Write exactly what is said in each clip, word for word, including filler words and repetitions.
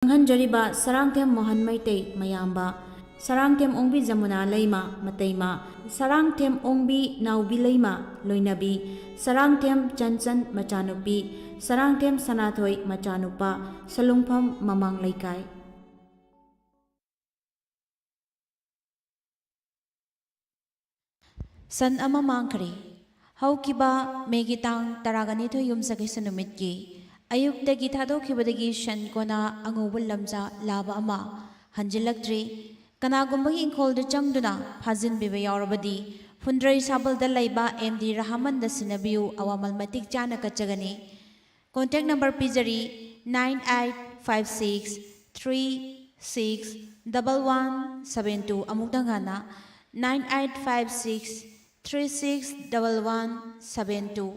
ꯈꯪꯍꯟꯖꯔꯤꯕ ꯁꯔꯥꯡꯊꯦꯝ ꯃꯣꯍꯟ ꯃꯩꯇꯩ ꯃꯌꯥꯝꯕ, ꯁꯔꯥꯡꯊꯦꯝ ꯑꯣꯡꯕꯤ ꯖꯃꯨꯅꯥ ꯂꯩꯃ ꯃꯇꯩꯃ, ꯁꯔꯥꯡꯊꯦꯝ ꯑꯣꯡꯕꯤ ꯅꯥꯎꯕꯤ ꯂꯩꯃ ꯂꯣꯏꯅꯕꯤ, ꯁꯔꯥꯡꯊꯦꯝ ꯆꯟꯆꯟ ꯃꯆꯥꯅꯨꯄꯤ, ꯁꯔꯥꯡꯊꯦꯝ ꯁꯅꯥꯊꯣꯏ ꯃꯆꯥꯅꯨꯄꯥ, ꯁꯂꯨꯡꯐꯝ ꯃꯃꯥꯡ ꯂꯩꯀꯥꯏ꯫ ꯁꯟ ꯑꯃ ꯃꯥꯡꯈ꯭ꯔꯦ꯫ ꯍꯧꯈꯤꯕ ꯃꯦꯒꯤ ꯇꯥꯡ ꯇꯔꯥꯒ ꯅꯤꯊꯣꯏ ꯌꯨꯝꯁꯀꯩꯁ ꯅꯨꯃꯤꯠꯀꯤ ꯑꯌꯨꯛꯇꯒꯤ ꯊꯥꯗꯣꯛꯈꯤꯕꯗꯒꯤ ꯁꯟ ꯀꯣꯟꯅ ꯑꯉꯧꯕ ꯂꯝꯖꯥ ꯂꯥꯕ ꯑꯃ ꯍꯟꯖꯤꯜꯂꯛꯇ꯭ꯔꯤ꯫ ꯀꯅꯥꯒꯨꯝꯕꯒꯤ ꯏꯪꯈꯣꯜꯗ ꯆꯪꯗꯨꯅ ꯐꯥꯖꯤꯟꯕꯤꯕ ꯌꯥꯎꯔꯕꯗꯤ ꯐꯨꯟꯗ꯭ꯔꯩ ꯁꯥꯕꯜꯗ ꯂꯩꯕ ꯑꯦꯝ ꯗꯤ ꯔꯍꯃꯟꯗ ꯁꯤꯟꯅꯕꯤꯌꯨ꯫ ꯑꯋꯥꯃꯜ ꯃꯇꯤꯛ ꯆꯥꯅ ꯀꯠꯆꯒꯅꯤ꯫ Contact number ꯄꯤꯖꯔꯤ, nine eight five six three six double one seven two꯫ ꯑꯃꯨꯛꯇꯪ ꯍꯟꯅ, nine eight five six three six double one seven two꯫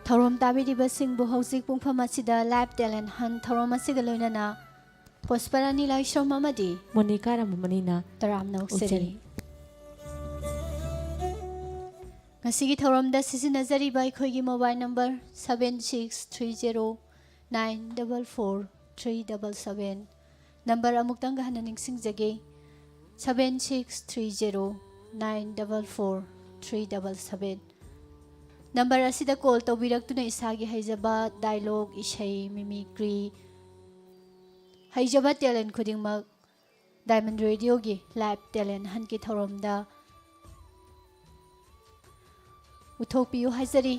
ꯊꯧꯔꯝ ꯇꯥꯕꯤꯔꯤꯕꯁꯤꯡꯕꯨ ꯍꯧꯖꯤꯛ ꯄꯨꯡꯐꯝ ꯑꯁꯤꯗ Live Talent Hunt ꯊꯧꯔꯝ ꯑꯁꯤꯒ ꯂꯣꯏꯅꯅ ꯄꯨꯁꯄꯔꯥꯅꯤ ꯂꯥꯏꯁ꯭ꯔꯝ ꯑꯃꯗꯤ ꯃꯣꯅꯤꯀꯥ ꯔꯥꯃꯃꯅꯤꯅ ꯇꯔꯥꯝꯅ ꯑꯣꯛꯆꯔꯤ꯫ ꯑꯣꯛꯆꯔꯤ꯫ ꯉꯁꯤꯒꯤ ꯊꯧꯔꯝꯗ ꯁꯤꯖꯤꯟꯅꯖꯔꯤꯕ ꯑꯩꯈꯣꯏꯒꯤ mobile number seven six three zero nine double four three double seven꯫ Number ꯑꯃꯨꯛꯇꯪꯒ ꯍꯟꯅ ꯅꯤꯡꯁꯤꯡꯖꯒꯦ, seven six three zero nine double four three double seven꯫ Number ꯑꯁꯤꯗ call ꯇꯧꯕꯤꯔꯛꯇꯨꯅ ꯏꯁꯥꯒꯤ ꯍꯩꯖꯕ dialogue, ꯏꯁꯩ, mimicry, ꯍꯩꯖꯕ talent ꯈꯨꯗꯤꯡꯃꯛ Diamond Radioꯒꯤ Live Talent Huntꯀꯤ ꯊꯧꯔꯝꯗ ꯎꯠꯊꯣꯛꯄꯤꯌꯨ ꯍꯥꯏꯖꯔꯤ꯫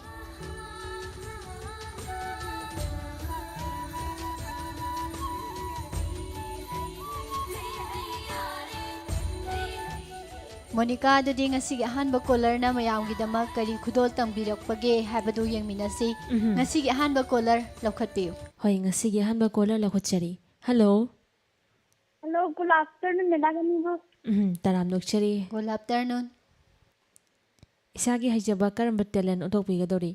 Monica, ꯑꯗꯨꯗꯤ ꯉꯁꯤꯒꯤ ꯑꯍꯥꯟꯕ ꯀꯣꯂꯔꯅ ꯃꯌꯥꯝꯒꯤꯗꯃꯛ ꯀꯔꯤ ꯈꯨꯗꯣꯜ ꯇꯝꯕꯤꯔꯛꯄꯒꯦ ꯍꯥꯏꯕꯗꯨ ꯌꯦꯡꯃꯤꯟꯅꯁꯤ꯫ ꯎꯝꯍꯨꯝ꯫ ꯉꯁꯤꯒꯤ ꯑꯍꯥꯟꯕ ꯀꯣꯂꯔ ꯂꯧꯈꯠꯄꯤꯌꯨ꯫ ꯍꯣꯏ, ꯉꯁꯤꯒꯤ ꯑꯍꯥꯟꯕ ꯀꯣꯂꯔ ꯂꯧꯈꯠꯆꯔꯤ꯫ Hello. Hello, good afternoon, madam ꯑꯅꯤꯕꯨ꯫ ꯎꯝꯍꯨꯝ, ꯇꯔꯥꯝꯅ ꯑꯣꯛꯆꯔꯤ꯫ Good afternoon꯫ ꯏꯁꯥꯒꯤ ꯍꯩꯖꯕ ꯀꯔꯝꯕ talent ꯎꯠꯊꯣꯛꯄꯤꯒꯗꯧꯔꯤ?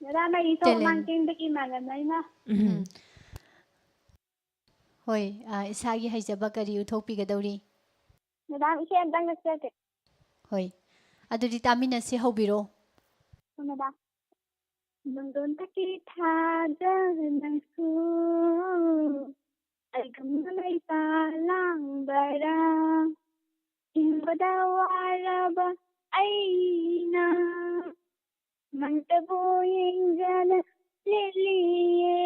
ꯃꯦꯗꯥꯝ, ꯑꯩ ꯏꯁꯧ talent꯫ ꯃꯥꯡ ꯆꯤꯡꯗꯒꯤ ꯏꯃꯥꯟꯅꯕ ꯑꯩꯅ꯫ ꯎꯝꯍꯨꯝ꯫ ꯎꯝ꯫ ꯍꯣꯏ, ꯑ, ꯏꯁꯥꯒꯤ ꯍꯩꯖꯕ ꯀꯔꯤ ꯎꯠꯊꯣꯛꯄꯤꯒꯗꯧꯔꯤ? ꯃꯦꯗꯥꯝ, ꯏꯁꯩ ꯑꯝꯇꯪ ꯅꯛꯆꯒꯦ꯫ ꯍꯣꯏ꯫ ꯑꯗꯨꯗꯤ ꯇꯥꯃꯤꯟꯅꯁꯤ, ꯍꯧꯕꯤꯔꯣ꯫ ꯍꯣꯏ, ꯃꯦꯗꯥꯝ꯫ ꯅꯣꯡꯗꯣꯟ ꯊꯛꯀꯤ ꯊꯥꯖ ꯅꯪꯁꯨ, ꯑꯩꯒꯨꯝꯅ ꯃꯩꯁꯥ ꯂꯥꯡꯕꯔꯥ? ꯍꯤꯡꯕꯗ ꯋꯥꯔꯕ ꯑꯩꯅ, ꯅꯪꯇꯕꯨ ꯌꯦꯡꯖꯅ ꯂꯦꯜꯂꯤꯌꯦ꯫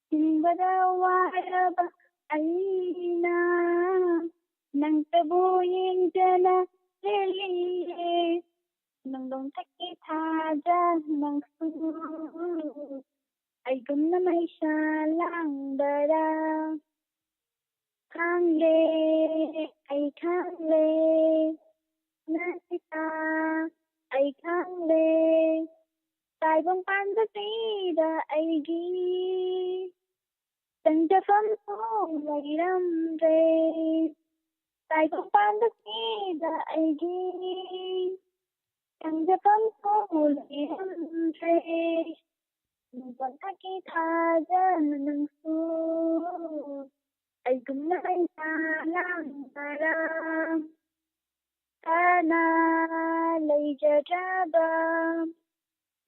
ꯍꯤꯡꯕꯗ ꯋꯥꯔꯕ ꯑꯩꯅ, ꯅꯪꯇꯕꯨ ꯌꯦꯡꯖꯅ ꯂꯦꯜꯂꯤꯌꯦ꯫ ꯅꯣꯡꯗꯣꯟ ꯊꯛꯀꯤ ꯊꯥꯖ ꯅꯪꯁꯨ, ꯑꯩꯒꯨꯝꯅ ꯃꯩꯁꯥ ꯂꯥꯡꯕꯔꯥ? ꯈꯪꯂꯦ, ꯑꯩ ꯈꯪꯂꯦ, ꯅꯁꯤꯇꯥ, ꯑꯩ ꯈꯪꯂꯦ꯫ ꯇꯥꯏꯕꯪ ꯄꯥꯟꯕꯁꯤꯗ ꯑꯩꯒꯤ ꯆꯪꯖꯐꯝꯁꯨ ꯂꯩꯔꯝꯗ꯭ꯔꯦ꯫ ꯇꯥꯏꯕꯪ ꯄꯥꯟꯕꯁꯤꯗ ꯑꯩꯒꯤ ꯆꯪꯖꯐꯝꯁꯨ ꯂꯩꯔꯝꯗ꯭ꯔꯦ꯫ ꯅꯣꯡꯗꯣꯟ ꯊꯛꯀꯤ ꯊꯥꯖ ꯅꯪꯁꯨ, ꯑꯩꯒꯨꯝꯅ ꯃꯩꯁꯥ ꯂꯥꯡꯕꯔꯥ? ꯀꯅꯥ ꯂꯩꯖꯗ꯭ꯔꯕ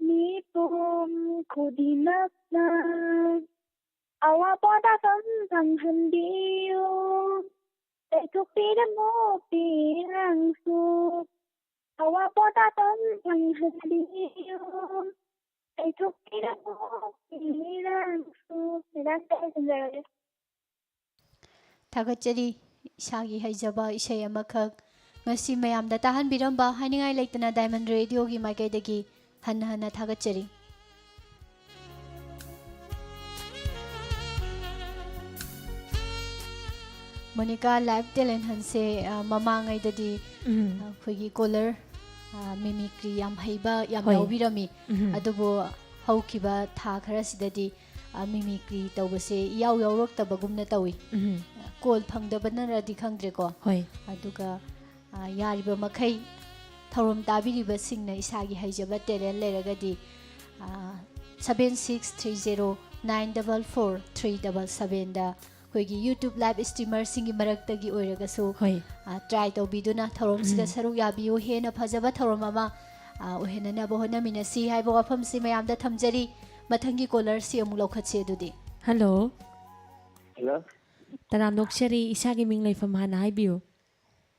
ꯃꯤꯄꯨꯝ ꯈꯨꯗꯤꯡꯃꯛꯅ ꯑꯋꯥ ꯄꯣꯊꯥꯐꯝ ꯐꯪꯍꯟꯕꯤꯌꯨ꯫ ꯂꯩꯊꯣꯛꯄꯤꯔꯝꯃꯣ ꯄꯤꯔꯥꯡꯁꯨ, ꯑꯋꯥ ꯄꯣꯊꯥꯐꯝ ꯐꯪꯍꯟꯕꯤꯌꯨ꯫ ꯂꯩꯊꯣꯛꯄꯤꯔꯝꯃꯣ ꯄꯤꯔꯥꯡꯁꯨ꯫ ꯃꯦꯗꯥꯝ, ꯀꯩ ꯂꯣꯏꯁꯤꯟꯖꯔꯒꯦ? ꯊꯥꯒꯠꯆꯔꯤ꯫ ꯏꯁꯥꯒꯤ ꯍꯩꯖꯕ ꯏꯁꯩ ꯑꯃꯈꯛ ꯉꯁꯤ ꯃꯌꯥꯝꯗ ꯇꯥꯍꯟꯕꯤꯔꯝꯕ ꯍꯥꯏꯅꯤꯡꯉꯥꯏ ꯂꯩꯇꯅ Diamond Radio ꯒꯤ ꯃꯥꯏꯀꯩꯗꯒꯤ ꯍꯟꯅ ꯍꯟꯅ ꯊꯥꯒꯠꯆꯔꯤ꯫ ꯃꯣꯅꯤꯀꯥ, ꯂꯥꯏꯐ ꯇꯦꯂꯦꯟ ꯍꯟꯁꯦ, ꯑ, ꯃꯃꯥꯡꯉꯩꯗꯗꯤ, ꯎꯝ꯫ ꯑ, ꯑꯩꯈꯣꯏꯒꯤ ꯀꯣꯂꯔ, ꯑ, ꯃꯤꯃꯤꯀ꯭ꯔꯤ ꯌꯥꯝ ꯍꯩꯕ ꯌꯥꯝ ꯍꯣꯏ꯫ ꯌꯥꯎꯕꯤꯔꯝꯃꯤ꯫ ꯎꯝ꯫ ꯑꯗꯨꯕꯨ ꯍꯧꯈꯤꯕ ꯊꯥ ꯈꯔꯁꯤꯗꯗꯤ, ꯑ, ꯃꯤꯃꯤꯀ꯭ꯔꯤ ꯇꯧꯕꯁꯦ ꯏꯌꯥꯎ ꯌꯥꯎꯔꯛꯇꯕꯒꯨꯝꯅ ꯇꯧꯏ꯫ ꯎꯝ꯫ ꯀꯣꯜ ꯐꯪꯗꯕꯅꯔꯗꯤ ꯈꯪꯗ꯭ꯔꯦꯀꯣ꯫ ꯍꯣꯏ꯫ ꯑꯗꯨꯒ, ꯑ, ꯌꯥꯔꯤꯕ ꯃꯈꯩ ꯊꯧꯔꯝ ꯇꯥꯕꯤꯔꯤꯕꯁꯤꯡꯅ ꯏꯁꯥꯒꯤ ꯍꯩꯖꯕ ꯇꯦꯂꯦꯟ ꯂꯩꯔꯒꯗꯤ, ꯑ, seven six three zero nine double four three double seven ꯗ ꯑꯩꯈꯣꯏꯒꯤ YouTube ꯂꯥꯏꯚ ꯏꯁꯇ꯭ꯔꯤꯃꯔꯁꯤꯡꯒꯤ ꯃꯔꯛꯇꯒꯤ ꯑꯣꯏꯔꯒꯁꯨ, ꯍꯣꯏ꯫ ꯑ, ꯇ꯭ꯔꯥꯏ ꯇꯧꯕꯤꯗꯨꯅ ꯊꯧꯔꯝꯁꯤꯗ ꯎꯝ꯫ ꯁꯔꯨꯛ ꯌꯥꯕꯤꯌꯨ꯫ ꯍꯦꯟꯅ ꯐꯖꯕ ꯊꯧꯔꯝ ꯑꯃ, ꯑ, ꯑꯣꯏꯍꯟꯅꯅꯕ ꯍꯣꯠꯅꯃꯤꯟꯅꯁꯤ ꯍꯥꯏꯕ ꯋꯥꯐꯝꯁꯤ ꯃꯌꯥꯝꯗ ꯊꯝꯖꯔꯤ꯫ ꯃꯊꯪꯒꯤ ꯀꯣꯂꯔꯁꯤ ꯑꯃꯨꯛ ꯂꯧꯈꯠꯁꯤ ꯑꯗꯨꯗꯤ꯫ ꯍꯜꯂꯣ꯫ ꯍꯜꯂꯣ꯫ ꯇꯔꯥꯝꯅ ꯑꯣꯛꯆꯔꯤ, ꯏꯁꯥꯒꯤ ꯃꯤꯡ ꯂꯩꯐꯝ ꯍꯥꯟꯅ ꯍꯥꯏꯕꯤꯌꯨ꯫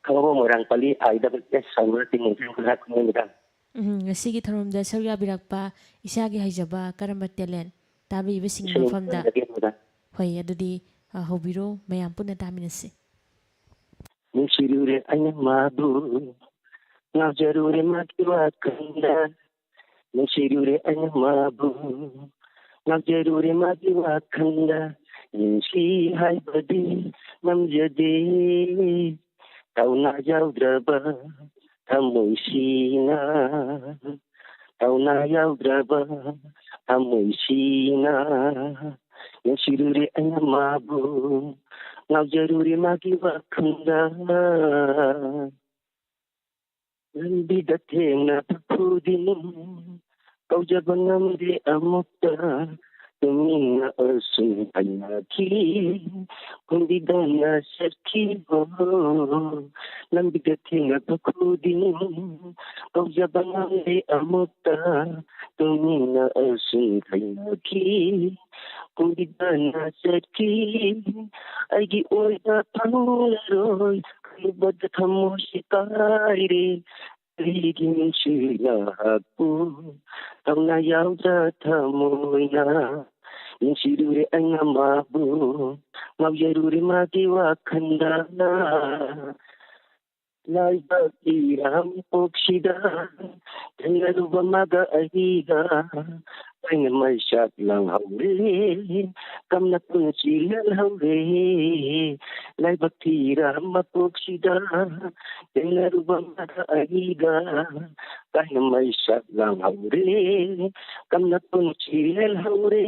ꯈꯥꯉꯕꯣꯛ ꯃꯣꯏꯔꯥꯡ ꯄꯜꯂꯤ, ꯑꯥꯏ ꯗꯕꯜ ꯑꯦꯁ ꯁꯥꯏꯃꯔ ꯇꯤꯝ ꯃꯣꯡꯖꯥꯡ ꯈꯨꯟꯗ꯭ꯔꯥꯛ ꯈꯨꯃꯟ ꯃꯦꯗꯥꯝ꯫ ꯎꯝ, ꯉꯁꯤꯒꯤ ꯊꯧꯔꯝꯗ ꯁꯔꯨꯛ ꯌꯥꯕꯤꯔꯛꯄ ꯏꯁꯥꯒꯤ ꯍꯩꯖꯕ ꯀꯔꯝꯕ ꯇꯦꯂꯦꯟ ꯇꯥꯕꯤꯔꯤꯕꯁꯤꯡꯒꯤ ꯏꯁꯩ ꯃꯐꯝꯗ? ꯇꯝꯖꯒꯦ ꯃꯦꯗꯥꯝ꯫ ꯍꯣꯏ, ꯑꯗꯨꯗꯤ, ꯑ, ꯍꯧꯕꯤꯔꯣ, ꯃꯌꯥꯝ ꯄꯨꯟꯅ ꯇꯥꯃꯤꯟꯅꯁꯤ꯫ ꯅꯨꯡꯁꯤꯔꯨꯔꯦ ꯑꯩꯅ ꯃꯥꯕꯨ, ꯉꯥꯎꯖꯔꯨꯔꯦ ꯃꯥꯒꯤ ꯋꯥꯈꯜꯗ꯫ ꯅꯨꯡꯁꯤꯔꯨꯔꯦ ꯑꯩꯅ ꯃꯥꯕꯨ, ꯉꯥꯎꯖꯔꯨꯔꯦ ꯃꯥꯒꯤ ꯋꯥꯈꯜꯗ꯫ ꯅꯨꯡꯁꯤ ꯍꯥꯏꯕꯗꯤ ꯉꯝꯖꯗꯦ, ꯊꯧꯅꯥ ꯌꯥꯎꯗ꯭ꯔꯕ ꯊꯃꯣꯏꯁꯤꯅ, ꯊꯧꯅꯥ ꯌꯥꯎꯗ꯭ꯔꯕ ꯊꯃꯣꯏꯁꯤꯅ꯫ ꯅꯨꯡꯁꯤꯔꯨꯔꯦ ꯑꯩꯅ ꯃꯥꯕꯨ, ꯉꯥꯎꯖꯔꯨꯔꯦ ꯃꯥꯒꯤ ꯋꯥꯈꯜꯗ꯫ ꯂꯝꯕꯤꯗ ꯊꯦꯡꯅꯕ ꯈꯨꯗꯤꯡ ꯀꯧꯖꯕ ꯉꯝꯗꯦ ꯑꯃꯨꯛꯇ꯫ ꯇꯨꯃꯤꯟꯅ ꯑꯁꯨꯝ ꯍꯥꯏꯅꯈꯤ, ꯈꯨꯝꯕꯤꯗꯅ ꯆꯠꯈꯤꯕ꯫ ꯂꯝꯕꯤꯗ ꯊꯦꯡꯅꯕ ꯈꯨꯗꯤꯡ ꯀꯧꯖꯕ ꯉꯝꯗꯦ ꯑꯃꯨꯛꯇ꯫ ꯇꯨꯃꯤꯟꯅ ꯑꯁꯨꯝ ꯍꯥꯏꯅꯈꯤ, ꯈꯨꯝꯕꯤꯗꯅ ꯆꯠꯈꯤ꯫ ꯑꯩꯒꯤ ꯑꯣꯏꯕ ꯐꯪꯂꯔꯣꯏ, ꯈꯜꯂꯨꯕꯗ ꯊꯃꯣꯏꯁꯤ ꯀꯥꯏꯔꯦ꯫ ꯀꯔꯤꯒꯤ ꯅꯨꯡꯁꯤ ꯉꯥꯏꯍꯥꯛꯄꯨ ꯊꯧꯅꯥ ꯌꯥꯎꯗ꯭ꯔ ꯊꯃꯣꯏꯅ? ꯅꯨꯡꯁꯤꯔꯨꯔꯦ ꯑꯩꯅ ꯃꯥꯕꯨ, ꯉꯥꯎꯖꯔꯨꯔꯦ ꯃꯥꯒꯤ ꯋꯥꯈꯜꯗ꯫ ꯂꯥꯏꯕꯛ ꯏꯔꯥꯡꯄꯣꯛꯁꯤꯗ ꯊꯦꯡꯅꯔꯨꯕ ꯃꯥꯒ ꯑꯩꯒ꯫ ꯑꯩꯅ ꯃꯩꯁꯥꯠ ꯂꯥꯡꯍꯧꯔꯦ, ꯀꯝꯅ ꯄꯨꯟꯁꯤ ꯂꯦꯜꯍꯧꯔꯦ꯫ ꯂꯥꯏꯕꯛ ꯊꯤꯔ ꯃꯄꯣꯛꯁꯤꯗ ꯊꯦꯡꯅꯔꯨꯕ ꯑꯃꯗ ꯑꯩꯒ꯫ ꯀꯥꯏꯅ ꯃꯩꯁꯥꯠ ꯂꯥꯡꯍꯧꯔꯦ, ꯀꯝꯅ ꯄꯨꯟꯁꯤ ꯂꯦꯜꯍꯧꯔꯦ꯫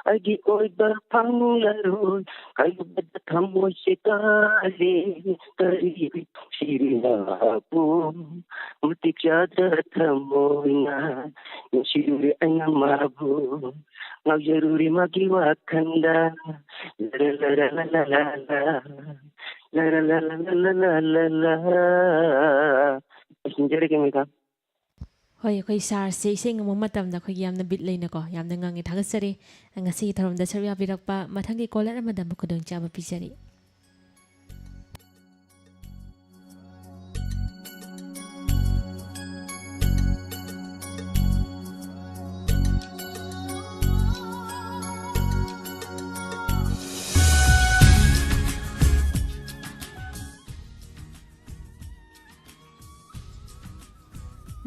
ꯑꯩꯒꯤ ꯑꯣꯏꯕ ꯐꯪꯂꯔꯣꯏ ꯈꯜꯂꯨꯕꯗ ꯊꯃꯣꯏꯁꯦ ꯀꯥꯏꯔꯦ꯫ ꯀꯔꯤ ꯁꯤꯔꯤꯅꯥꯕꯨ ꯃꯇꯤꯛ ꯆꯥꯗ꯭ꯔ ꯊꯃꯣꯏꯅ ꯅꯨꯡꯁꯤꯔꯨꯔꯦ ꯑꯩꯅ ꯃꯥꯕꯨ꯫ ꯉꯥꯎꯖꯔꯨꯔꯦ ꯃꯥꯒꯤ ꯋꯥꯈꯜꯗ꯫ ꯂꯔ ꯂꯔ ꯂ ꯂ ꯂ ꯂ꯫ ꯂꯔ ꯂ ꯂ ꯂ ꯂ ꯂ ꯂ꯫ ꯂꯣꯏꯁꯤꯟꯖꯔꯒꯦ, ꯃꯦꯗꯥꯝ꯫ ꯍꯣꯏ, ꯑꯩꯈꯣꯏ ꯁꯥꯔꯁꯦ ꯏꯁꯩ ꯉꯪꯕ ꯃꯇꯝꯗ ꯑꯩꯈꯣꯏꯒꯤ ꯌꯥꯝꯅ ꯕꯤꯠ ꯂꯩꯅꯀꯣ, ꯌꯥꯝꯅ ꯉꯪꯉꯦ꯫ ꯊꯥꯒꯠꯆꯔꯤ꯫ ꯉꯁꯤꯒꯤ ꯊꯧꯔꯝꯗ ꯁꯔꯨꯛ ꯌꯥꯕꯤꯔꯛꯄ꯫ ꯃꯊꯪꯒꯤ ꯀꯣꯂꯔ ꯑꯃꯗ ꯑꯃꯨꯛ ꯈꯨꯗꯣꯡꯆꯥꯕ ꯄꯤꯖꯔꯤ꯫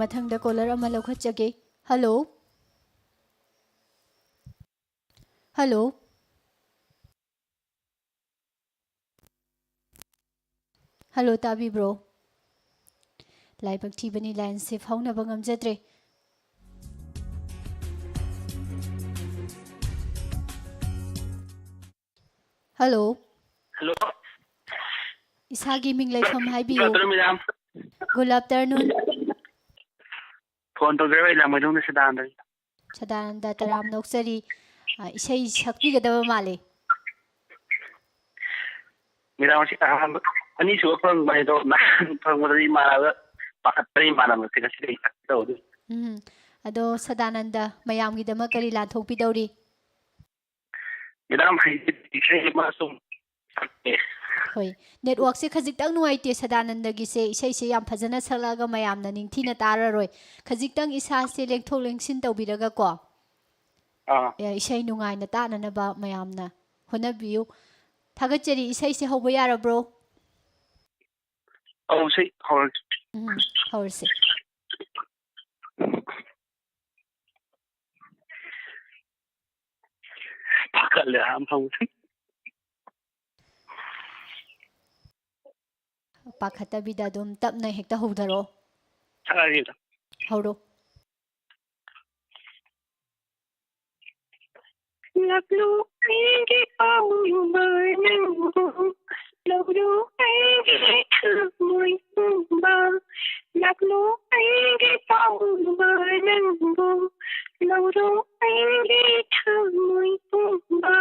ꯃꯊꯪꯗ ꯀꯣꯂꯔ ꯑꯃ ꯂꯧꯈꯠꯆꯒꯦ꯫ ꯍꯜꯂꯣ꯫ ꯍꯜꯂꯣ꯫ ꯍꯜꯂꯣ, ꯇꯥꯕꯤꯕ꯭ꯔꯣ? ꯂꯥꯏꯕꯛ ꯊꯤꯕꯅꯤ, ꯂꯥꯏꯟꯁꯦ ꯐꯥꯎꯅꯕ ꯉꯝꯖꯗ꯭ꯔꯦ꯫ ꯍꯜꯂꯣ꯫ ꯍꯜꯂꯣ꯫ ꯏꯁꯥꯒꯤ ꯃꯤꯡ ꯂꯩꯐꯝ ꯍꯥꯏꯕꯤꯌꯨ꯫ Good afternoon, madam. Good afternoon. Phone ꯇꯧꯖꯔꯛꯏ ꯂꯥꯡꯃꯩꯗꯣꯡꯗ ꯁꯗꯥꯅꯟꯗꯒꯤ꯫ ꯁꯗꯥꯅꯟꯗ, ꯇꯔꯥꯝꯅ ꯑꯣꯛꯆꯔꯤ꯫ ꯑ, ꯏꯁꯩ ꯁꯛꯄꯤꯒꯗꯕ ꯃꯥꯜꯂꯤ꯫ ꯃꯦꯗꯥꯝ, ꯉꯁꯤ ꯑꯍꯥꯟꯕ, ꯑꯅꯤꯁꯨꯕ ꯐꯪꯕ ꯍꯥꯏꯗꯣ, ꯅꯍꯥꯟ ꯐꯪꯕꯗꯗꯤ ꯏꯃꯥꯟꯅꯕ ꯄꯥꯈꯠꯄꯅ ꯏꯃꯥꯟꯅꯕꯁꯦ ꯉꯁꯤꯗꯤ ꯑꯩ ꯁꯛꯀꯦ ꯇꯧꯕꯅꯤ꯫ ꯎꯝ, ꯑꯗꯣ ꯁꯗꯥꯅꯟꯗ, ꯃꯌꯥꯝꯒꯤꯗꯃꯛ ꯀꯔꯤ ꯂꯥꯟꯊꯣꯛꯄꯤꯗꯧꯔꯤ? ꯃꯦꯗꯥꯝ, ꯍꯧꯖꯤꯛ ꯏꯁꯩ ꯑꯃ ꯁꯨꯝ ꯁꯛꯀꯦ꯫ ꯍꯣꯏ, ꯅꯦꯠꯋꯥꯛꯁꯦ ꯈꯖꯤꯛꯇꯪ ꯅꯨꯡꯉꯥꯏꯇꯦ ꯁꯗꯥꯅꯟꯗꯒꯤꯁꯦ, ꯏꯁꯩꯁꯦ ꯌꯥꯝ ꯐꯖꯅ ꯁꯛꯂꯛꯑꯒ ꯃꯌꯥꯝꯅ ꯅꯤꯡꯊꯤꯅ ꯇꯥꯔꯔꯣꯏ꯫ ꯈꯖꯤꯛꯇꯪ ꯏꯁꯥꯁꯦ ꯂꯦꯡꯊꯣꯛ ꯂꯦꯡꯁꯤꯟ ꯇꯧꯕꯤꯔꯒꯀꯣ, ꯑꯥ꯫ ꯑꯦ, ꯏꯁꯩ ꯅꯨꯡꯉꯥꯏꯅ ꯇꯥꯅꯅꯕ ꯃꯌꯥꯝꯅ ꯍꯣꯠꯅꯕꯤꯌꯨ꯫ ꯊꯥꯒꯠꯆꯔꯤ꯫ ꯏꯁꯩꯁꯦ ꯍꯧꯕ ꯌꯥꯔꯕ꯭ꯔꯣ? ꯑꯧ, ꯏꯁꯩ ꯍꯧꯔꯒꯦ꯫ ꯎꯝ, ꯍꯧꯔꯁꯦ꯫ ꯆꯠꯂꯦ ꯑꯥ ꯃꯐꯝ꯫ ꯄꯥꯈꯠꯇꯕꯤꯗ ꯑꯗꯨꯝ ꯇꯞꯅ ꯍꯦꯛꯇ ꯍꯧꯊꯔꯛꯑꯣ꯫ ꯊꯛꯑꯒꯦꯗ꯫ ꯍꯧꯔꯣ꯫ ꯂꯥꯛꯂꯣ ꯑꯩꯒꯤ ꯄꯥꯝꯂꯨꯕ ꯅꯪꯕꯨ, ꯂꯧꯔꯣ ꯑꯩꯒꯤ ꯊꯃꯣꯏ ꯄꯨꯝꯕ꯫ ꯂꯥꯛꯂꯣ ꯑꯩꯒꯤ ꯄꯥꯝꯂꯨꯕ ꯅꯪꯕꯨ, ꯂꯧꯔꯣ ꯑꯩꯒꯤ ꯊꯃꯣꯏ ꯄꯨꯝꯕ꯫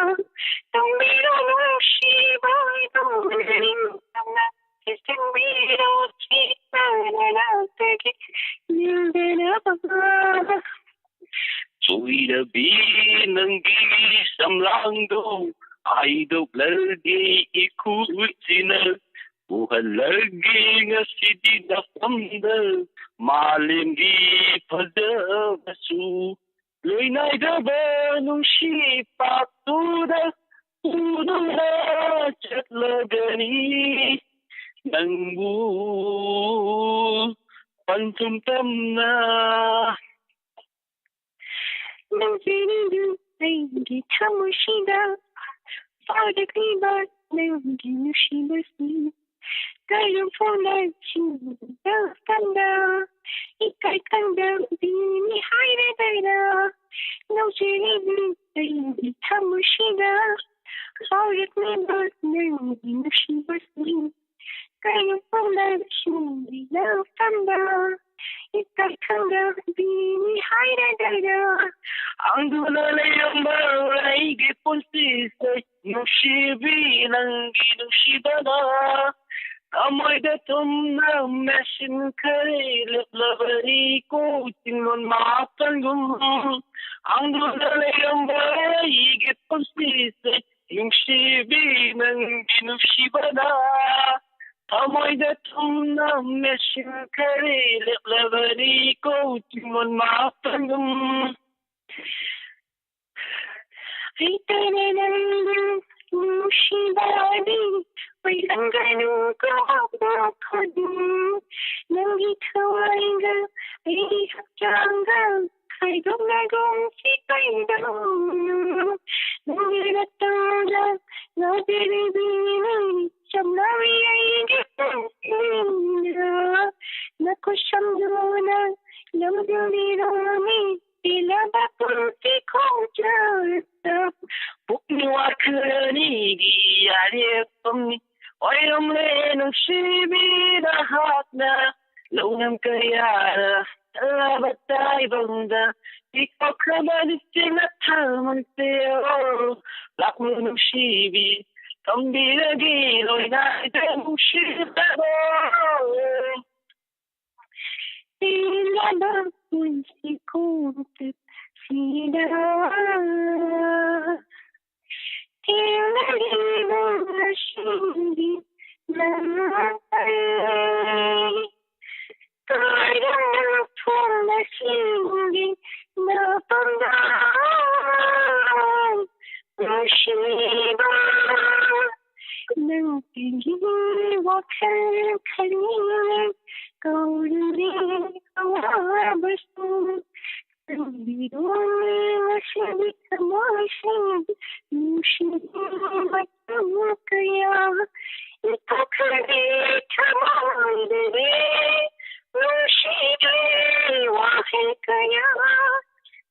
ꯇꯝꯕꯤꯔꯣ ꯅꯨꯡꯁꯤꯕ ꯏꯕꯨꯡ ꯅꯤꯡꯇꯝꯅ, ꯆꯦꯛꯁꯤꯟꯕꯤꯔꯣ ꯆꯦꯛꯅꯅ ꯅꯥꯛꯇꯒꯤ ꯅꯤꯜꯗꯅꯕ꯫ ꯆꯣꯏꯔꯕꯤ ꯅꯪꯒꯤ ꯁꯝꯂꯥꯡꯗꯣ ꯍꯥꯏꯗꯣꯛꯂꯒꯦ ꯏꯈꯨꯠꯁꯤꯅ, ꯎꯍꯜꯂꯒꯦ ꯉꯁꯤꯗꯤ ꯅꯐꯝꯗ ꯃꯥꯂꯦꯝꯒꯤ ꯐꯖꯕꯁꯨ꯫ ꯂꯣꯏꯅꯥꯏꯗꯕ ꯅꯨꯡꯁꯤ ꯄꯥꯛꯇꯨꯗ ꯎꯗꯨꯅ ꯆꯠꯂꯒꯅꯤ ꯅꯪꯕꯨ ꯄꯟꯊꯨꯡ ꯇꯝꯅ꯫ ꯅꯪꯁꯤꯅꯤꯗꯨ ꯑꯩꯒꯤ ꯊꯃꯣꯏꯁꯤꯗ ꯐꯥꯎꯔꯛꯂꯤꯕ ꯅꯪꯒꯤ ꯅꯨꯡꯁꯤꯕꯁꯤ꯫ ꯀꯔꯝ ꯐꯣꯡꯅ ꯆꯤꯡꯗ ꯀꯟꯗ ꯏꯀꯥꯏ ꯈꯪꯗꯕꯤꯅꯤ ꯍꯥꯏꯔꯗꯅ ꯅꯪꯁꯤꯅꯤꯗꯨ ꯑꯩꯒꯤ ꯊꯃꯣꯏꯁꯤꯗ ꯐꯥꯎꯔꯛꯂꯤꯕ ꯅꯪꯒꯤ ꯅꯨꯡꯁꯤꯕꯁꯤ꯫ ꯀꯔꯝ ꯐꯣꯡꯅ ꯆꯤꯡꯗ ꯀꯟꯗ ꯏꯀꯥꯏ ꯈꯪꯗꯕꯤꯅꯤ ꯍꯥꯏꯔꯗꯅ ꯍꯥꯡꯗꯨꯅ ꯂꯩꯔꯝꯕ ꯑꯩꯒꯤ ꯄꯨꯟꯁꯤꯁꯦ ꯅꯨꯡꯁꯤꯕꯤ ꯅꯪꯒꯤ ꯅꯨꯡꯁꯤꯕꯅ ꯊꯃꯣꯏꯗ ꯊꯨꯝꯅ ꯃꯦꯠꯁꯤꯟꯈ꯭ꯔꯦ꯫ ꯂꯦꯞꯂꯕꯅꯤꯀꯣ ꯆꯤꯡꯂꯣꯟ ꯃꯥꯄꯟꯒꯨꯝ ꯍꯥꯡꯗꯨꯅ ꯂꯩꯔꯝꯕ ꯑꯩꯒꯤ ꯄꯨꯟꯁꯤꯁꯦ ꯅꯨꯡꯁꯤꯕꯤ ꯅꯪꯒꯤ ꯅꯨꯡꯁꯤꯕꯅ ꯊꯃꯣꯏꯗ ꯊꯨꯝꯅ ꯃꯦꯠꯁꯤꯟꯈ꯭ꯔꯦ꯫ ꯂꯦꯞꯂꯕꯅꯤꯀꯣ ꯆꯤꯡꯂꯣꯟ ꯃꯥꯄꯟꯒꯨꯝ꯫ ꯍꯩꯇꯔꯦ ꯅꯪꯕꯨ ꯅꯨꯡꯁꯤꯕꯗꯤ ꯑꯣꯏꯔꯝꯒꯅꯨ ꯀꯥꯎꯕ ꯈꯨꯗꯤꯡ ꯅꯪꯒꯤ ꯊꯋꯥꯏꯒ ꯑꯩꯒꯤ ꯍꯛꯆꯥꯡꯒ ꯍꯥꯏꯗꯣꯛꯅꯒꯨꯝꯁꯤ ꯀꯩꯗꯧꯅꯣ? ꯅꯪꯒꯤ ꯅꯇꯨꯡꯗ ꯉꯥꯎꯖꯔꯤꯕꯤꯅꯤ ꯆꯝꯂꯕꯤ ꯑꯩꯒꯤ ꯄꯨꯟꯁꯤꯗ꯫ ꯅꯈꯨꯠꯁꯝꯗꯨꯅ ꯂꯧꯖꯕꯤꯔꯣꯅꯦ ꯄꯦꯜꯂꯕ ꯄꯨꯟꯁꯤ ꯈꯣꯡꯆꯠꯇ꯫ ꯄꯨꯛꯅꯤꯡ ꯋꯥꯈꯜ ꯑꯅꯤꯒꯤ ꯌꯥꯔꯦꯞ ꯐꯝꯃꯤ ꯑꯣꯏꯔꯝꯂꯦ ꯅꯨꯡꯁꯤꯕꯤ ꯅꯍꯥꯛꯅ꯫ ꯂꯧꯅꯝ ꯀꯌꯥꯅ ꯊꯜꯂꯕ ꯇꯥꯏꯕꯪꯗ ꯄꯤꯊꯣꯛꯈ꯭ꯔꯕ ꯅꯨꯡꯁꯤꯅ ꯊꯃꯣꯏꯁꯦ꯫ ꯂꯥꯛꯂꯨ ꯅꯨꯡꯁꯤꯕꯤ ꯊꯝꯕꯤꯔꯒꯦ ꯂꯣꯏꯅꯥꯏꯗ ꯅꯨꯡꯁꯤꯕꯗꯣ꯫ ꯇꯦꯜꯂꯕ ꯄꯨꯟꯁꯤ ꯈꯣꯡꯆꯠꯁꯤꯗ ꯊꯦꯡꯅꯔꯤꯕ ꯉꯁꯤꯗꯤ ꯅꯪ ꯑꯩ ꯀꯥꯏꯔꯝꯅ ꯐꯣꯡꯕꯁꯤꯡꯒꯤ ꯅꯄꯝꯗ ꯅꯨꯡꯁꯤꯕ ꯅꯪꯒꯤ ꯋꯥꯈꯜ ꯈꯜꯂꯤ ꯀꯧꯔꯨꯔꯦ ꯑꯋꯥꯕꯁꯨ ꯈꯪꯕꯤꯔꯣꯅꯦ ꯉꯁꯤꯗꯤ ꯊꯃꯣꯏꯁꯤꯡ ꯅꯨꯡꯁꯤꯕ ꯃꯇꯝ ꯀꯌꯥ ꯏꯊꯣꯛꯈ꯭ꯔꯦ ꯊꯃꯣꯏꯗꯒꯤ ꯅꯨꯡꯁꯤꯕ ꯋꯥꯍꯩ ꯀꯌꯥ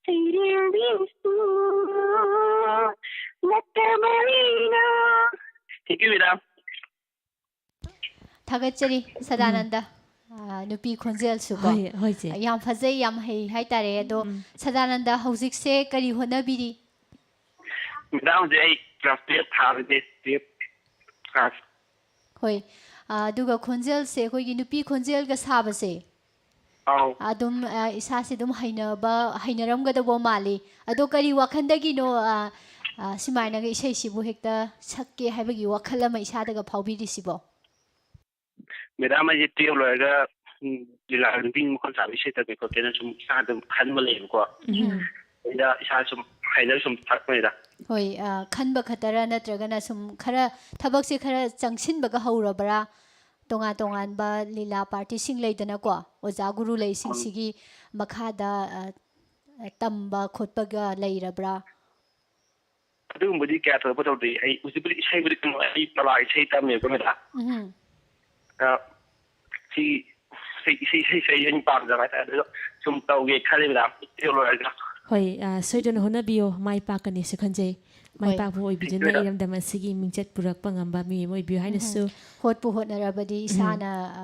ꯁꯩꯔꯦꯡꯗꯁꯨ ꯅꯠꯇꯕꯅꯤꯅ꯫ Thank you, madam. ꯊꯥꯒꯠꯆꯔꯤ ꯁꯗꯥꯅꯟꯗ꯫ ꯑ, ꯅꯨꯄꯤ ꯈꯣꯟꯖꯦꯜꯁꯨꯀꯣ꯫ ꯍꯣꯏ, ꯍꯣꯏ, ꯆꯦ꯫ ꯌꯥꯝ ꯐꯖꯩ, ꯌꯥꯝ ꯍꯩ ꯍꯥꯏꯇꯥꯔꯦ꯫ ꯑꯗꯣ, ꯎꯝ꯫ ꯁꯗꯥꯅꯟꯗ ꯍꯧꯖꯤꯛꯁꯦ ꯀꯔꯤ ꯍꯣꯠꯅꯕꯤꯔꯤ? Madam, ꯍꯧꯖꯤꯛ ꯑꯩ class twelve ꯊꯥꯕꯅꯦ, twelve class꯫ ꯍꯣꯏ꯫ ꯑ, ꯑꯗꯨꯒ ꯈꯣꯟꯖꯦꯜꯁꯦ, ꯑꯩꯈꯣꯏꯒꯤ ꯅꯨꯄꯤ ꯈꯣꯟꯖꯦꯜꯒ ꯁꯥꯕꯁꯦ, ꯑꯧ꯫ ꯑꯗꯨꯝ, ꯑ, ꯏꯁꯥꯁꯦ ꯑꯗꯨꯝ ꯍꯩꯅꯕ, ꯍꯩꯅꯔꯝꯒꯗꯧꯕ ꯃꯥꯜꯂꯤ꯫ ꯑꯗꯣ ꯀꯔꯤ ꯋꯥꯈꯜꯗꯒꯤꯅꯣ, ꯑ, ꯑ, ꯁꯨꯃꯥꯏꯅꯒ ꯏꯁꯩꯁꯤꯕꯨ ꯍꯦꯛꯇ ꯁꯛꯀꯦ ꯍꯥꯏꯕꯒꯤ ꯋꯥꯈꯜ ꯑꯃ ꯏꯁꯥꯗꯒ ꯐꯥꯎꯕꯤꯔꯤꯁꯤꯕꯣ? Madam, ꯑꯩꯁꯦ twelve ꯂꯣꯏꯔꯒ, ꯎꯝ, ꯂꯤꯂꯥ ꯅꯨꯄꯤ ꯃꯈꯣꯟ ꯁꯥꯕ ꯏꯁꯩ ꯇꯝꯒꯦ ꯈꯣꯠꯀꯦꯅ ꯁꯨꯝ ꯏꯁꯥꯗ ꯈꯟꯕ ꯂꯩꯌꯦꯕꯀꯣ꯫ ꯎꯝ꯫ ꯑꯩꯅ ꯏꯁꯥ ꯁꯨꯝ ꯍꯩꯅꯕ ꯁꯨꯝ ꯊꯛꯄꯅꯤꯗ꯫ ꯍꯣꯏ, ꯑ, ꯈꯟꯕ ꯈꯛꯇꯔ ꯅꯠꯇ꯭ꯔꯒꯅ ꯁꯨꯝ ꯈꯔ ꯊꯕꯛꯁꯦ ꯈꯔ ꯆꯪꯁꯤꯟꯕꯒ ꯍꯧꯔꯕ꯭ꯔꯥ? ꯇꯣꯉꯥꯟ ꯇꯣꯉꯥꯟꯕ ꯂꯤꯂꯥ partyꯁꯤꯡ ꯂꯩꯗꯅꯀꯣ, ꯑꯣꯖꯥ ꯒꯨꯔꯨ ꯂꯩꯁꯤꯡꯁꯤꯒꯤ ꯃꯈꯥꯗ, ꯑ, ꯇꯝꯕ ꯈꯣꯠꯄꯒ ꯂꯩꯔꯕ꯭ꯔꯥ? ꯑꯗꯨꯒꯨꯝꯕꯗꯤ ꯀꯌꯥ ꯊꯣꯏꯗꯣꯛꯄ ꯇꯧꯗꯦ꯫ ꯑꯩ ꯍꯧꯖꯤꯛꯄꯨꯗꯤ ꯏꯁꯩꯕꯨꯗꯤ ꯀꯩꯅꯣ, ꯑꯩ ꯄꯂꯥ ꯏꯁꯩ ꯇꯝꯃꯦꯕꯀꯣ ꯃꯦꯗꯥꯝ꯫ ꯎꯝ꯫ ꯑ, ꯁꯤ ꯏꯁꯩ ꯏꯁꯩ ꯏꯁꯩꯁꯦ ꯑꯩ ꯑꯩꯅ ꯄꯥꯝꯖꯕ ꯍꯥꯏꯇꯥꯔꯦ꯫ ꯑꯗꯨꯗ ꯁꯨꯝ ꯇꯧꯒꯦ ꯈꯜꯂꯤ ꯃꯦꯗꯥꯝ, ꯏꯁꯩ ꯂꯣꯏꯔꯒ꯫ ꯍꯣꯏ, ꯑ, ꯁꯣꯏꯗꯅ ꯍꯣꯠꯅꯕꯤꯌꯨ, ꯃꯥꯏ ꯄꯥꯛꯀꯅꯤ ꯁꯨꯈꯟꯖꯩ꯫ ꯃꯥꯏ ꯍꯣꯏ꯫ ꯄꯥꯛꯄ ꯑꯣꯏꯕꯤꯗꯨꯅ ꯁꯤꯡꯖꯣꯏꯗ꯫ ꯏꯔꯝꯗꯝ ꯑꯁꯤꯒꯤ ꯃꯤꯡꯆꯠ ꯄꯨꯔꯛꯄ ꯉꯝꯕ ꯃꯤ ꯑꯃ ꯑꯣꯏꯕꯤꯌꯨ ꯍꯥꯏꯅꯁꯨ꯫ ꯍꯣꯠꯄꯨ ꯍꯣꯠꯅꯔꯕꯗꯤ ꯏꯁꯥꯅ ꯑ,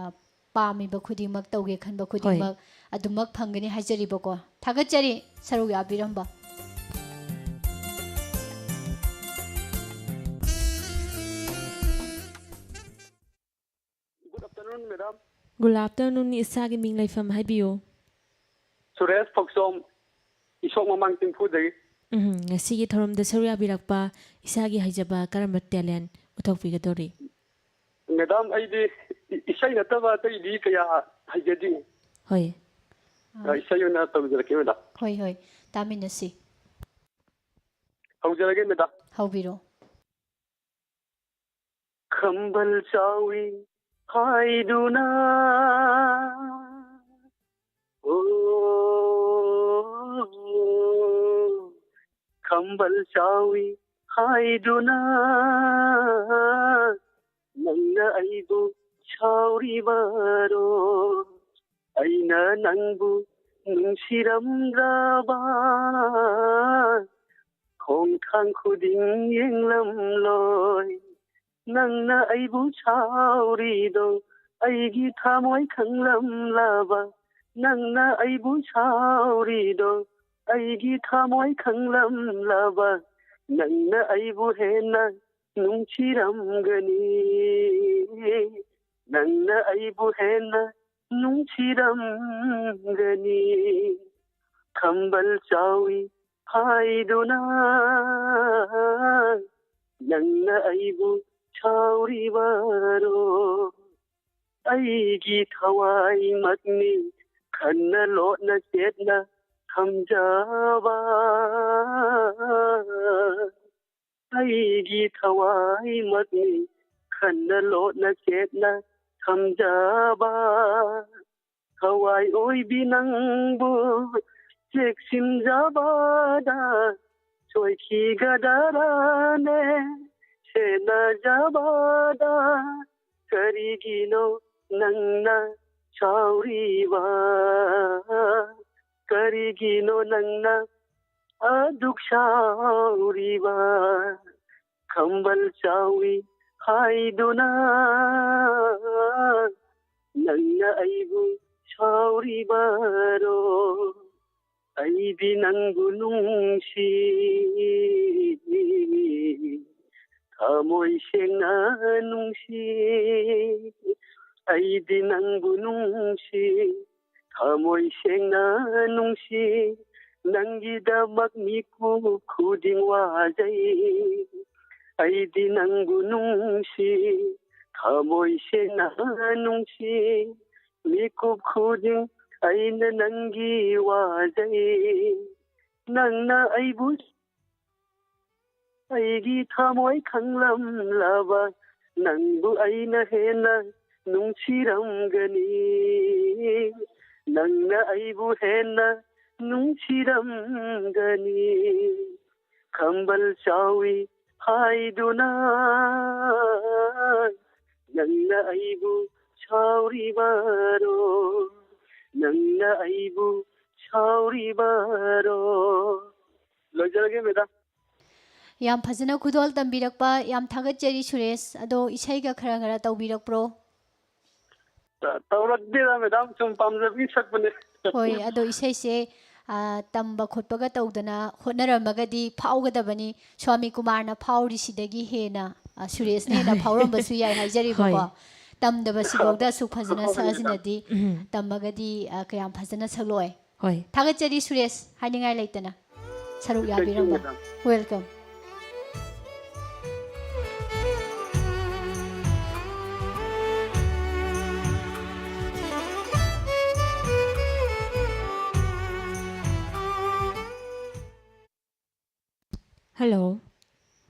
ꯄꯥꯝꯃꯤꯕ ꯈꯨꯗꯤꯡꯃꯛ, ꯇꯧꯒꯦ ꯈꯟꯕ ꯈꯨꯗꯤꯡꯃꯛ ꯑꯗꯨꯃꯛ ꯐꯪꯒꯅꯤ ꯍꯥꯏꯖꯔꯤꯕꯀꯣ꯫ ꯊꯥꯒꯠꯆꯔꯤ ꯁꯔꯨꯛ ꯌꯥꯕꯤꯔꯝꯕ꯫ Good afternoon, madam. Good afternoon, ꯏꯁꯥꯒꯤ ꯃꯤꯡ ꯂꯩꯐꯝ ꯍꯥꯏꯕꯤꯌꯨ꯫ ꯁꯨꯔꯦꯁ ꯐꯧꯁꯣꯝ, ꯏꯁꯣꯛ ꯃꯃꯥꯡ ꯆꯤꯡꯐꯨꯗꯒꯤ꯫ ꯎꯝ, ꯉꯁꯤꯒꯤ ꯊꯧꯔꯝꯗ ꯁꯔꯨꯛ ꯌꯥꯕꯤꯔꯛꯄ, ꯏꯁꯥꯒꯤ ꯍꯩꯖꯕ ꯀꯔꯝꯕ talent ꯎꯠꯊꯣꯛꯄꯤꯒꯗꯧꯔꯤ? Madam, ꯑꯩꯗꯤ ꯏ-, ꯏꯁꯩ ꯅꯠꯇꯕ ꯑꯇꯩꯗꯤ ꯀꯌꯥ ꯍꯩꯖꯗꯦ꯫ ꯍꯣꯏ꯫ ꯑ, ꯏꯁꯩ ꯑꯣꯏꯅ ꯇꯧꯖꯔꯛꯀꯦ, madam꯫ ꯍꯣꯏ, ꯍꯣꯏ, ꯇꯥꯃꯤꯟꯅꯁꯤ꯫ ꯍꯧꯖꯔꯒꯦ, madam꯫ ꯍꯧꯕꯤꯔꯣ꯫ ꯈꯝꯕꯜ ꯆꯥꯎꯏ ꯍꯥꯏꯗꯨꯅ, ꯑꯣ, ꯈꯝꯕꯜ ꯆꯥꯎꯏ ꯍꯥꯏꯗꯨꯅ, ꯅꯪꯅ ꯑꯩꯕꯨ ꯁꯥꯎꯔꯤꯕꯔꯣ? ꯑꯩꯅ ꯅꯪꯕꯨ ꯅꯨꯡꯁꯤꯔꯝꯂꯕ, ꯈꯣꯡꯊꯥꯡ ꯈꯨꯗꯤꯡ ꯌꯦꯡꯂꯝꯂꯣꯏ꯫ ꯅꯪꯅ ꯑꯩꯕꯨ ꯁꯥꯎꯔꯤꯗꯣ ꯑꯩꯒꯤ ꯊꯃꯣꯏ ꯈꯪꯂꯝꯂꯕ, ꯅꯪꯅ ꯑꯩꯕꯨ ꯁꯥꯎꯔꯤꯗꯣ ꯑꯩꯒꯤ ꯊꯃꯣꯏ ꯈꯪꯂꯝꯂꯕ, ꯅꯪꯅ ꯑꯩꯕꯨ ꯍꯦꯟꯅ ꯅꯨꯡꯁꯤꯔꯝꯒꯅꯤ, ꯅꯪꯅ ꯑꯩꯕꯨ ꯍꯦꯟꯅ ꯅꯨꯡꯁꯤꯔꯝꯒꯅꯤ꯫ ꯈꯝꯕꯜ ꯆꯥꯎꯏ ꯍꯥꯏꯗꯨꯅ, ꯅꯪꯅ ꯑꯩꯕꯨ ꯁꯥꯎꯔꯤꯕꯔꯣ? ꯑꯩꯒꯤ ꯊꯋꯥꯏꯃꯛꯅꯤ ꯈꯟꯅ ꯂꯣꯠꯅ ꯆꯦꯠꯅ ꯊꯝꯖꯕ, ꯑꯩꯒꯤ ꯊꯋꯥꯏꯃꯛꯅꯤ ꯈꯟꯅ ꯂꯣꯠꯅ ꯆꯦꯠꯅ ꯊꯝꯖꯕ꯫ ꯊꯋꯥꯏ ꯑꯣꯏꯕꯤ ꯅꯪꯕꯨ ꯆꯦꯛꯁꯤꯟꯖꯕꯗ ꯁꯣꯏꯈꯤꯒꯗꯔꯅꯦ, ꯁꯦꯟꯅꯖꯕꯗ ꯀꯔꯤꯒꯤꯅꯣ ꯅꯪꯅ ꯁꯥꯎꯔꯤꯕ? ꯀꯔꯤꯒꯤꯅꯣ ꯅꯪꯅ ꯑꯗꯨꯛ ꯁꯥꯎꯔꯤꯕ? ꯈꯝꯕꯜ ꯆꯥꯎꯏ ꯍꯥꯏꯗꯨꯅ ꯅꯪꯅ ꯑꯩꯕꯨ ꯁꯥꯎꯔꯤꯕꯔꯣ? ꯑꯩꯗꯤ ꯅꯪꯕꯨ ꯅꯨꯡꯁꯤ, ꯊꯃꯣꯏ ꯁꯦꯡꯅ ꯅꯨꯡꯁꯤ꯫ ꯑꯩꯗꯤ ꯅꯪꯕꯨ ꯅꯨꯡꯁꯤ, ꯊꯃꯣꯏ ꯁꯦꯡꯅ ꯅꯨꯡꯁꯤ꯫ ꯅꯪꯒꯤꯗꯃꯛ ꯃꯤꯀꯨꯞ ꯈꯨꯗꯤꯡ ꯋꯥꯖꯩ꯫ ꯑꯩꯗꯤ ꯅꯪꯕꯨ ꯅꯨꯡꯁꯤ, ꯊꯃꯣꯏ ꯁꯦꯡꯅ ꯅꯨꯡꯁꯤ꯫ ꯃꯤꯀꯨꯞ ꯈꯨꯗꯤꯡ ꯑꯩꯅ ꯅꯪꯒꯤ ꯋꯥꯖꯩ꯫ ꯅꯪꯅ ꯑꯩꯕꯨ, ꯑꯩꯒꯤ ꯊꯃꯣꯏ ꯈꯪꯂꯝꯂꯕ, ꯅꯪꯕꯨ ꯑꯩꯅ ꯍꯦꯟꯅ ꯅꯨꯡꯁꯤꯔꯝꯒꯅꯤ꯫ ꯅꯪꯅ ꯑꯩꯕꯨ ꯍꯦꯟꯅ ꯅꯨꯡꯁꯤꯔꯝꯒꯅꯤ꯫ ꯈꯝꯕꯜ ꯆꯥꯎꯏ ꯍꯥꯏꯗꯨꯅ ꯅꯪꯅ ꯑꯩꯕꯨ ꯁꯥꯎꯔꯤꯕꯔꯣ? ꯅꯪꯅ ꯑꯩꯕꯨ ꯁꯥꯎꯔꯤꯕꯔꯣ? ꯂꯣꯏꯖꯔꯒꯦ, ꯃꯦꯗꯥꯝ꯫ ꯌꯥꯝ ꯐꯖꯅ ꯈꯨꯗꯣꯜ ꯇꯝꯕꯤꯔꯛꯄ, ꯌꯥꯝ ꯊꯥꯒꯠꯆꯔꯤ, ꯁꯨꯔꯦꯁ꯫ ꯑꯗꯣ ꯏꯁꯩꯒ ꯈꯔ ꯈꯔ ꯇꯧꯕꯤꯔꯛꯄ꯭ꯔꯣ? ꯇ-, ꯇꯧꯔꯛꯇꯦꯗ, ꯃꯦꯗꯥꯝ, ꯁꯨꯝ ꯄꯥꯝꯖꯕꯒꯤ ꯁꯛꯄꯅꯦ꯫ ꯍꯣꯏ, ꯑꯗꯣ ꯏꯁꯩꯁꯦ, ꯑ, ꯇꯝꯕ ꯈꯣꯠꯄꯒ ꯇꯧꯗꯅ ꯍꯣꯠꯅꯔꯝꯃꯒꯗꯤ ꯐꯥꯎꯒꯗꯕꯅꯤ꯫ ꯁ꯭ꯋꯥꯃꯤ ꯀꯨꯃꯥꯔꯅ ꯐꯥꯎꯔꯤꯁꯤꯗꯒꯤ ꯍꯦꯟꯅ, ꯑ, ꯁꯨꯔꯦꯁꯅ ꯍꯦꯟꯅ ꯐꯥꯎꯔꯝꯕꯁꯨ ꯌꯥꯏ ꯍꯥꯏꯖꯔꯤꯕꯀꯣ꯫ ꯍꯣꯏ꯫ ꯇꯝꯗꯕꯁꯤꯐꯥꯎꯗ ꯑꯁꯨꯛ ꯐꯖꯅ ꯍꯣꯏ, ꯍꯣꯏ, ꯃꯦꯗꯥꯝ꯫ ꯁꯛꯑꯁꯤꯅꯗꯤ, ꯎꯝ꯫ ꯇꯝꯃꯒꯗꯤ, ꯑ, ꯀꯌꯥꯝ ꯐꯖꯅ ꯁꯛꯂꯣꯏ꯫ ꯍꯣꯏ꯫ ꯊꯥꯒꯠꯆꯔꯤ, ꯁꯨꯔꯦꯁ, ꯍꯥꯏꯅꯤꯡꯉꯥꯏ ꯂꯩꯇꯅ ꯁꯔꯨꯛ Thank you, ꯌꯥꯕꯤꯔꯝꯕ꯫ Madam. Welcome. Hello.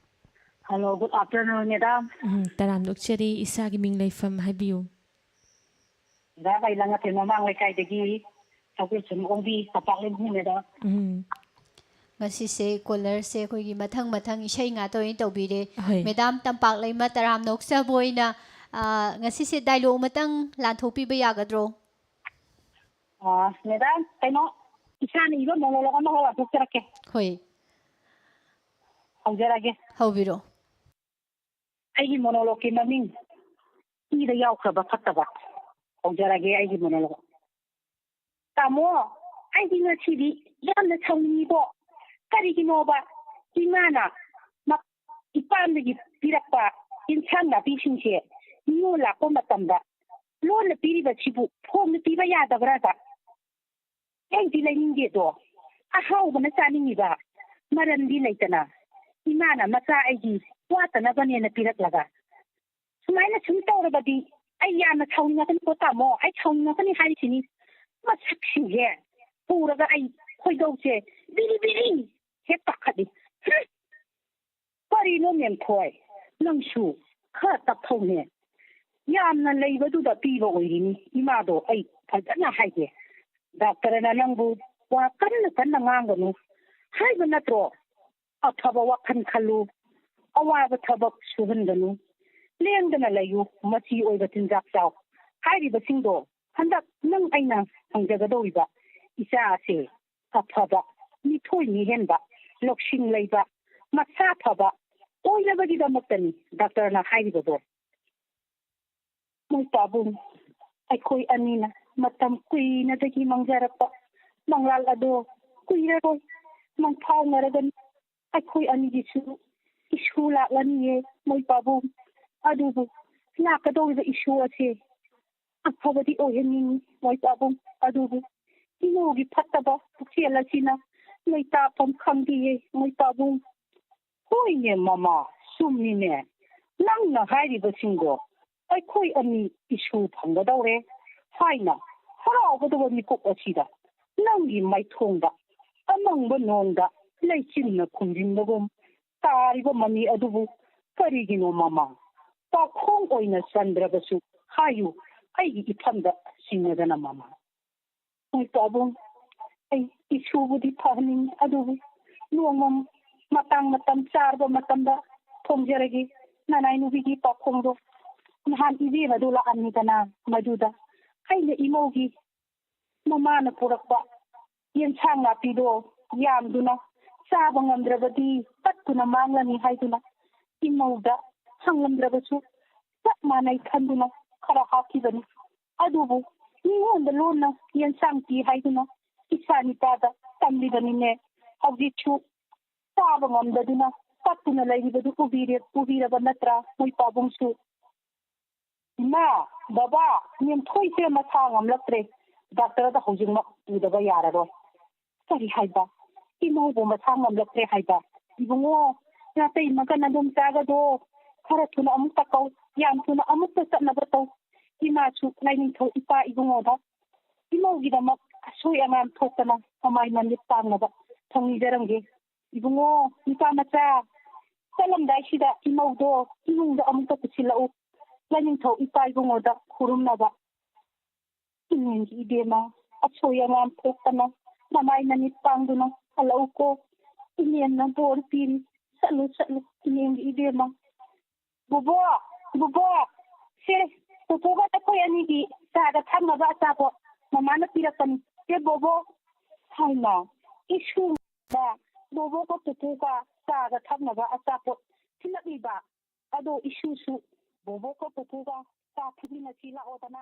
Hello, good afternoon, madam. ꯎꯝ, ꯇꯔꯥꯝꯅ ꯑꯣꯛꯆꯔꯤ꯫ ꯏꯁꯥꯒꯤ ꯃꯤꯡ ꯂꯩꯐꯝ ꯍꯥꯏꯕꯤꯌꯨ꯫ ꯃꯦꯗꯥꯝ, ꯑꯩ ꯂꯪꯉꯊꯦꯜ ꯃꯃꯥꯡ ꯂꯩꯀꯥꯏꯗꯒꯤ ꯁꯒꯣꯜꯁꯦꯝ ꯑꯣꯡꯕꯤ, ꯇꯝꯄꯥꯛꯂꯦꯟ ꯃꯦꯗꯥꯝ꯫ ꯎꯝ꯫ ꯉꯁꯤꯁꯦ ꯀꯣꯂꯔꯁꯦ ꯑꯩꯈꯣꯏꯒꯤ ꯃꯊꯪ ꯃꯊꯪ ꯏꯁꯩ ꯉꯥꯛꯇ ꯑꯣꯏꯅ ꯇꯧꯕꯤꯔꯦ꯫ ꯍꯣꯏ꯫ ꯃꯦꯗꯥꯝ ꯇꯝꯄꯥꯛꯂꯩꯃ ꯇꯔꯥꯝꯅ ꯑꯣꯛꯆꯕ ꯑꯣꯏꯅ, ꯑ, ꯉꯁꯤꯁꯦ ꯗꯥꯏꯂꯣꯒ ꯑꯃꯇꯪ ꯂꯥꯟꯊꯣꯛꯄꯤꯕ ꯌꯥꯒꯗ꯭ꯔꯣ? ꯑ, ꯃꯦꯗꯥꯝ, ꯀꯩꯅꯣ, ꯏꯁꯥꯅ ꯏꯕ ꯃꯣꯅꯣꯂꯣꯒ ꯑꯃ ꯂꯥꯟꯊꯣꯛꯆꯔꯛꯀꯦ꯫ ꯍꯣꯏ꯫ ꯍꯧꯖꯔꯒꯦ꯫ ꯍꯧꯕꯤꯔꯣ꯫ ꯑꯩꯒꯤ ꯃꯣꯅꯣꯂꯣꯒꯀꯤ ꯃꯃꯤꯡ "ꯏꯗ ꯌꯥꯎꯈ꯭ꯔꯕ ꯐꯠꯇꯕ"꯫ ꯍꯧꯖꯔꯒꯦ ꯑꯩꯒꯤ ꯃꯣꯅꯣꯂꯣꯒ꯫ "ꯇꯥꯃꯣ, ꯑꯩꯗꯤ ꯉꯁꯤꯗꯤ ꯌꯥꯝꯅ ꯁꯥꯎꯅꯤꯡꯉꯤꯕꯣ꯫ ꯀꯔꯤꯒꯤꯅꯣꯕ ꯏꯃꯥꯅ ꯃ-, ꯏꯄꯥꯝꯗꯒꯤ ꯄꯤꯔꯛꯄ ꯏꯟꯁꯥꯡ ꯅꯥꯄꯤꯁꯤꯡꯁꯦ ꯃꯤꯉꯣꯟ ꯂꯥꯛꯄ ꯃꯇꯝꯗ ꯂꯣꯟꯅ ꯄꯤꯔꯤꯕꯁꯤꯕꯨ ꯐꯣꯡꯅ ꯄꯤꯕ ꯌꯥꯗꯕ꯭ꯔꯥꯕ? ꯑꯩꯗꯤ ꯂꯩꯅꯤꯡꯗꯦꯗꯣ꯫ ꯑꯍꯥꯎꯕꯅ ꯆꯥꯅꯤꯡꯉꯤꯕ ꯃꯔꯝꯗꯤ ꯂꯩꯇꯅ ꯏꯃꯥꯅ ꯃꯆꯥ ꯑꯩꯒꯤ ꯋꯥꯠꯇꯅꯕꯅꯦꯅ ꯄꯤꯔꯛꯂꯒ꯫ ꯁꯨꯃꯥꯏꯅ ꯁꯨꯝ ꯇꯧꯔꯕꯗꯤ ꯑꯩ ꯌꯥꯝꯅ ꯁꯥꯎꯅꯤꯡꯉꯛꯀꯅꯤꯀꯣ ꯇꯥꯃꯣ, ꯑꯩ ꯁꯥꯎꯅꯤꯡꯉꯛꯀꯅꯤ ꯍꯥꯏꯔꯤꯁꯤꯅꯤ꯫ ꯃꯁꯛꯁꯤꯡꯁꯦ ꯎꯔꯒ ꯑꯩ ꯈꯣꯏꯗꯧꯁꯦ ꯕꯤꯔꯤ ꯕꯤꯔꯤ ꯍꯦꯛ ꯀꯥꯈꯠꯂꯤ꯫ ꯍꯨꯝ! ꯀꯔꯤꯅꯣ ꯃꯦꯝꯊꯣꯏ, ꯅꯪꯁꯨ ꯈꯔ ꯇꯞꯊꯧꯅꯦ꯫ ꯌꯥꯝꯅ ꯂꯩꯕꯗꯨꯗ ꯄꯤꯕ ꯑꯣꯏꯔꯤꯅꯤ꯫ ꯏꯃꯥꯗꯣ ꯑꯩ ꯐꯖꯅ ꯍꯥꯏꯒꯦ꯫ ꯗꯥꯛꯇꯔꯅ ꯅꯪꯕꯨ ꯋꯥ ꯀꯟꯅ ꯀꯟꯅ ꯉꯥꯡꯒꯅꯨ ꯍꯥꯏꯕ ꯅꯠꯇ꯭ꯔꯣ? ꯑꯐꯕ ꯋꯥꯈꯜ ꯈꯜꯂꯨ, ꯑꯋꯥꯕ ꯊꯕꯛ ꯁꯨꯍꯟꯒꯅꯨ, ꯂꯦꯡꯗꯅ ꯂꯩꯌꯨ, ꯃꯆꯤ ꯑꯣꯏꯕ ꯆꯤꯟꯖꯥꯛ ꯆꯥꯎ ꯍꯥꯏꯔꯤꯕꯁꯤꯡꯗꯣ ꯍꯟꯗꯛ ꯅꯪ ꯑꯩꯅ ꯐꯪꯖꯒꯗꯧꯔꯤꯕ ꯏꯆꯥ ꯑꯁꯦ ꯑꯐꯕ, ꯃꯤꯊꯣꯏ ꯃꯤꯍꯦꯟꯕ, ꯂꯧꯁꯤꯡ ꯂꯩꯕ, ꯃꯁꯥ ꯐꯕ ꯑꯣꯏꯅꯕꯒꯤꯗꯃꯛꯇꯅꯤ ꯗꯥꯛꯇꯔꯅ ꯍꯥꯏꯔꯤꯕꯗꯣ꯫ ꯃꯣꯏ ꯄꯥꯕꯨꯡ, ꯑꯩꯈꯣꯏ ꯑꯅꯤꯅ ꯃꯇꯝ ꯀꯨꯏꯅꯗꯒꯤ ꯃꯪꯖꯔꯛꯄ ꯃꯪꯂꯥꯜ ꯑꯗꯣ ꯀꯨꯏꯔꯔꯣꯏ ꯃꯪꯐꯥꯎꯅꯔꯒꯅꯤ꯫ ꯑꯩꯈꯣꯏ ꯑꯅꯤꯒꯤꯁꯨ ꯏꯁꯨ ꯂꯥꯛꯂꯅꯤꯌꯦ ꯃꯣꯏ ꯄꯥꯕꯨꯡ꯫ ꯑꯗꯨꯕꯨ ꯂꯥꯛꯀꯗꯧꯔꯤꯕ ꯏꯁꯨ ꯑꯁꯦ ꯑꯐꯕꯗꯤ ꯑꯣꯏꯍꯟꯅꯤꯡꯏ ꯃꯣꯏ ꯄꯥꯕꯨꯡ꯫ ꯑꯗꯨꯕꯨ ꯏꯃꯧꯒꯤ ꯐꯠꯇꯕ ꯄꯨꯛꯆꯦꯜ ꯑꯁꯤꯅ ꯂꯩꯇꯥꯐꯝ ꯈꯪꯗꯦꯌꯦ ꯃꯣꯏ ꯄꯥꯕꯨꯡ꯫ ꯍꯣꯏꯅꯦ ꯃꯃꯥ, ꯆꯨꯝꯃꯤꯅꯦ꯫ ꯅꯪꯅ ꯍꯥꯏꯔꯤꯕꯁꯤꯡꯗꯣ ꯑꯩꯈꯣꯏ ꯑꯅꯤ ꯏꯁꯨ ꯐꯪꯒꯗꯧꯔꯦ ꯍꯥꯏꯅ ꯍꯔꯥꯎꯒꯗꯕ ꯃꯤꯀꯨꯞ ꯑꯁꯤꯗ ꯅꯪꯒꯤ ꯃꯥꯏꯊꯣꯡꯗ ꯑꯃꯪꯕ ꯅꯣꯡꯗ ꯂꯩꯆꯤꯟꯅ ꯈꯨꯝꯖꯤꯟꯕꯒꯨꯝ ꯇꯥꯔꯤꯕ ꯃꯃꯤ ꯑꯗꯨꯕꯨ ꯀꯔꯤꯒꯤꯅꯣ ꯃꯃꯥ? ꯄꯥꯎꯈꯣꯡ ꯑꯣꯏꯅ ꯆꯟꯗ꯭ꯔꯕꯁꯨ ꯍꯥꯏꯌꯨ, ꯑꯩꯒꯤ ꯏꯐꯝꯗ ꯆꯤꯡꯅꯗꯅ ꯃꯃꯥ꯫ ꯃꯣꯏ ꯄꯥꯕꯨꯡ, ꯑꯩ ꯏꯁꯨꯕꯨꯗꯤ ꯐꯍꯟꯅꯤꯡꯉꯤ, ꯑꯗꯨꯕꯨ ꯅꯣꯡꯃ ꯃꯇꯥꯡ ꯃꯇꯝ ꯆꯥꯔꯕ ꯃꯇꯝꯗ ꯊꯣꯡꯖꯔꯒꯦ꯫ ꯅꯅꯥꯏ ꯅꯨꯄꯤꯒꯤ ꯄꯥꯈꯣꯡꯗꯣ ꯅꯍꯥꯟ ꯏꯕꯦꯝꯃꯗꯨ ꯂꯥꯛꯑꯝꯃꯤꯗꯅ, ꯃꯗꯨꯗ ꯑꯩꯅ ꯏꯃꯧꯒꯤ ꯃꯃꯥꯅ ꯄꯨꯔꯛꯄ ꯌꯦꯟꯁꯥꯡ ꯅꯥꯄꯤꯗꯣ ꯌꯥꯝꯗꯨꯅ ꯆꯥꯕ ꯉꯝꯗ꯭ꯔꯕꯗꯤ ꯄꯠꯇꯨꯅ ꯃꯥꯡꯂꯅꯤ ꯍꯥꯏꯗꯨꯅ ꯏꯃꯧꯗ ꯍꯪꯂꯝꯗ꯭ꯔꯕꯁꯨ ꯆꯞ ꯃꯥꯟꯅꯩ ꯈꯟꯗꯨꯅ ꯈꯔ ꯍꯥꯞꯈꯤꯕꯅꯤ꯫ ꯑꯗꯨꯕꯨ ꯃꯤꯉꯣꯟꯗ ꯂꯣꯟꯅ ꯌꯦꯟꯁꯥꯡ ꯄꯤ ꯍꯥꯏꯗꯨꯅ ꯏꯆꯥ ꯅꯤꯄꯥꯗ ꯇꯝꯂꯤꯕꯅꯤꯅꯦ꯫ ꯍꯧꯖꯤꯛꯁꯨ ꯆꯥꯕ ꯉꯝꯗꯗꯨꯅ ꯄꯠꯇꯨꯅ ꯂꯩꯔꯤꯕꯗꯨ ꯎꯕꯤꯔꯦ-, ꯎꯕꯤꯔꯕ ꯅꯠꯇ꯭ꯔꯥ ꯃꯣꯏ ꯄꯥꯕꯨꯡꯁꯨ? "ꯏꯃꯥ, ꯕꯕꯥ, ꯅꯦꯝꯊꯣꯏꯁꯦ ꯃꯁꯥ ꯉꯝꯂꯛꯇ꯭ꯔꯦ꯫ ꯗꯥꯛꯇꯔꯗ ꯍꯧꯖꯤꯛꯃꯛ ꯄꯨꯗꯕ ꯌꯥꯔꯔꯣꯏ"꯫ "ꯀꯔꯤ ꯍꯥꯏꯕ? ꯏꯃꯧꯕꯨ ꯃꯁꯥ ꯉꯝꯂꯛꯇ꯭ꯔꯦ ꯍꯥꯏꯕ?" "ꯏꯕꯨꯡꯉꯣ, ꯅꯥꯇꯩꯃꯒ ꯅꯗꯣꯝꯆꯥꯒꯗꯣ ꯈꯔ ꯊꯨꯅ ꯑꯃꯨꯛꯇ ꯀꯧ, ꯌꯥꯝ ꯊꯨꯅ ꯑꯃꯨꯛꯇ ꯆꯠꯅꯕ ꯇꯧ꯫ ꯏꯃꯥꯁꯨ ꯂꯥꯏꯅꯤꯡꯊꯧ ꯏꯄꯥ ꯏꯕꯨꯡꯉꯣꯗ ꯏꯃꯧꯒꯤꯗꯃꯛ ꯑꯁꯣꯏ ꯑꯉꯥꯝ ꯊꯣꯛꯇꯅ ꯃꯃꯥꯏ ꯃꯃꯤꯠ ꯄꯥꯡꯅꯕ ꯊꯧꯅꯤꯖꯔꯝꯒꯦ꯫ ꯏꯕꯨꯡꯉꯣ, ꯅꯨꯄꯥ ꯃꯆꯥ, ꯆꯠꯂꯝꯗꯥꯏꯁꯤꯗ ꯏꯃꯧꯗꯣ ꯏꯃꯨꯡꯗ ꯑꯃꯨꯛꯇ ꯄꯨꯁꯤꯜꯂꯛꯎ꯫ ꯂꯥꯏꯅꯤꯡꯊꯧ ꯏꯄꯥ ꯏꯕꯨꯡꯉꯣꯗ ꯈꯨꯔꯨꯝꯅꯕ"꯫ ꯏꯅꯦꯝꯒꯤ ꯏꯕꯦꯝꯃ, ꯑꯁꯣꯏ ꯑꯉꯥꯝ ꯊꯣꯛꯇꯅ ꯃꯃꯥꯏ ꯃꯃꯤꯠ ꯄꯥꯡꯗꯨꯅ ꯍꯜꯂꯛꯎꯀꯣ꯫ ꯏꯅꯦꯝꯅ ꯕꯣꯔ ꯄꯤꯔꯤ꯫ ꯆꯠꯂꯨ, ꯆꯠꯂꯨ, ꯏꯅꯦꯝꯒꯤ ꯏꯕꯦꯝꯃ꯫ "ꯕꯣꯕꯣꯛ, ꯕꯣꯕꯣꯛ, ꯁꯦ, ꯄꯨꯄꯨꯒ ꯅꯈꯣꯏ ꯑꯅꯤꯒꯤ ꯆꯥꯒ ꯊꯛꯅꯕ ꯑꯆꯥꯄꯣꯠ ꯃꯃꯥꯅ ꯄꯤꯔꯛꯄꯅꯤ꯫ ꯁꯦ, ꯕꯣꯕꯣꯛ"꯫ ꯍꯥꯏꯃ, ꯏꯁꯨꯗ ꯕꯣꯕꯣꯛꯀ ꯄꯨꯄꯨꯒ ꯆꯥꯒ ꯊꯛꯅꯕ ꯑꯆꯥꯄꯣꯠ ꯊꯤꯜꯂꯛꯂꯤꯕ꯫ ꯑꯗꯣ ꯏꯁꯨꯁꯨ ꯕꯣꯕꯣꯛꯀ ꯄꯨꯄꯨꯒ ꯆꯥ ꯊꯛꯃꯤꯟꯅꯁꯤ ꯂꯥꯛꯑꯣꯗꯅ꯫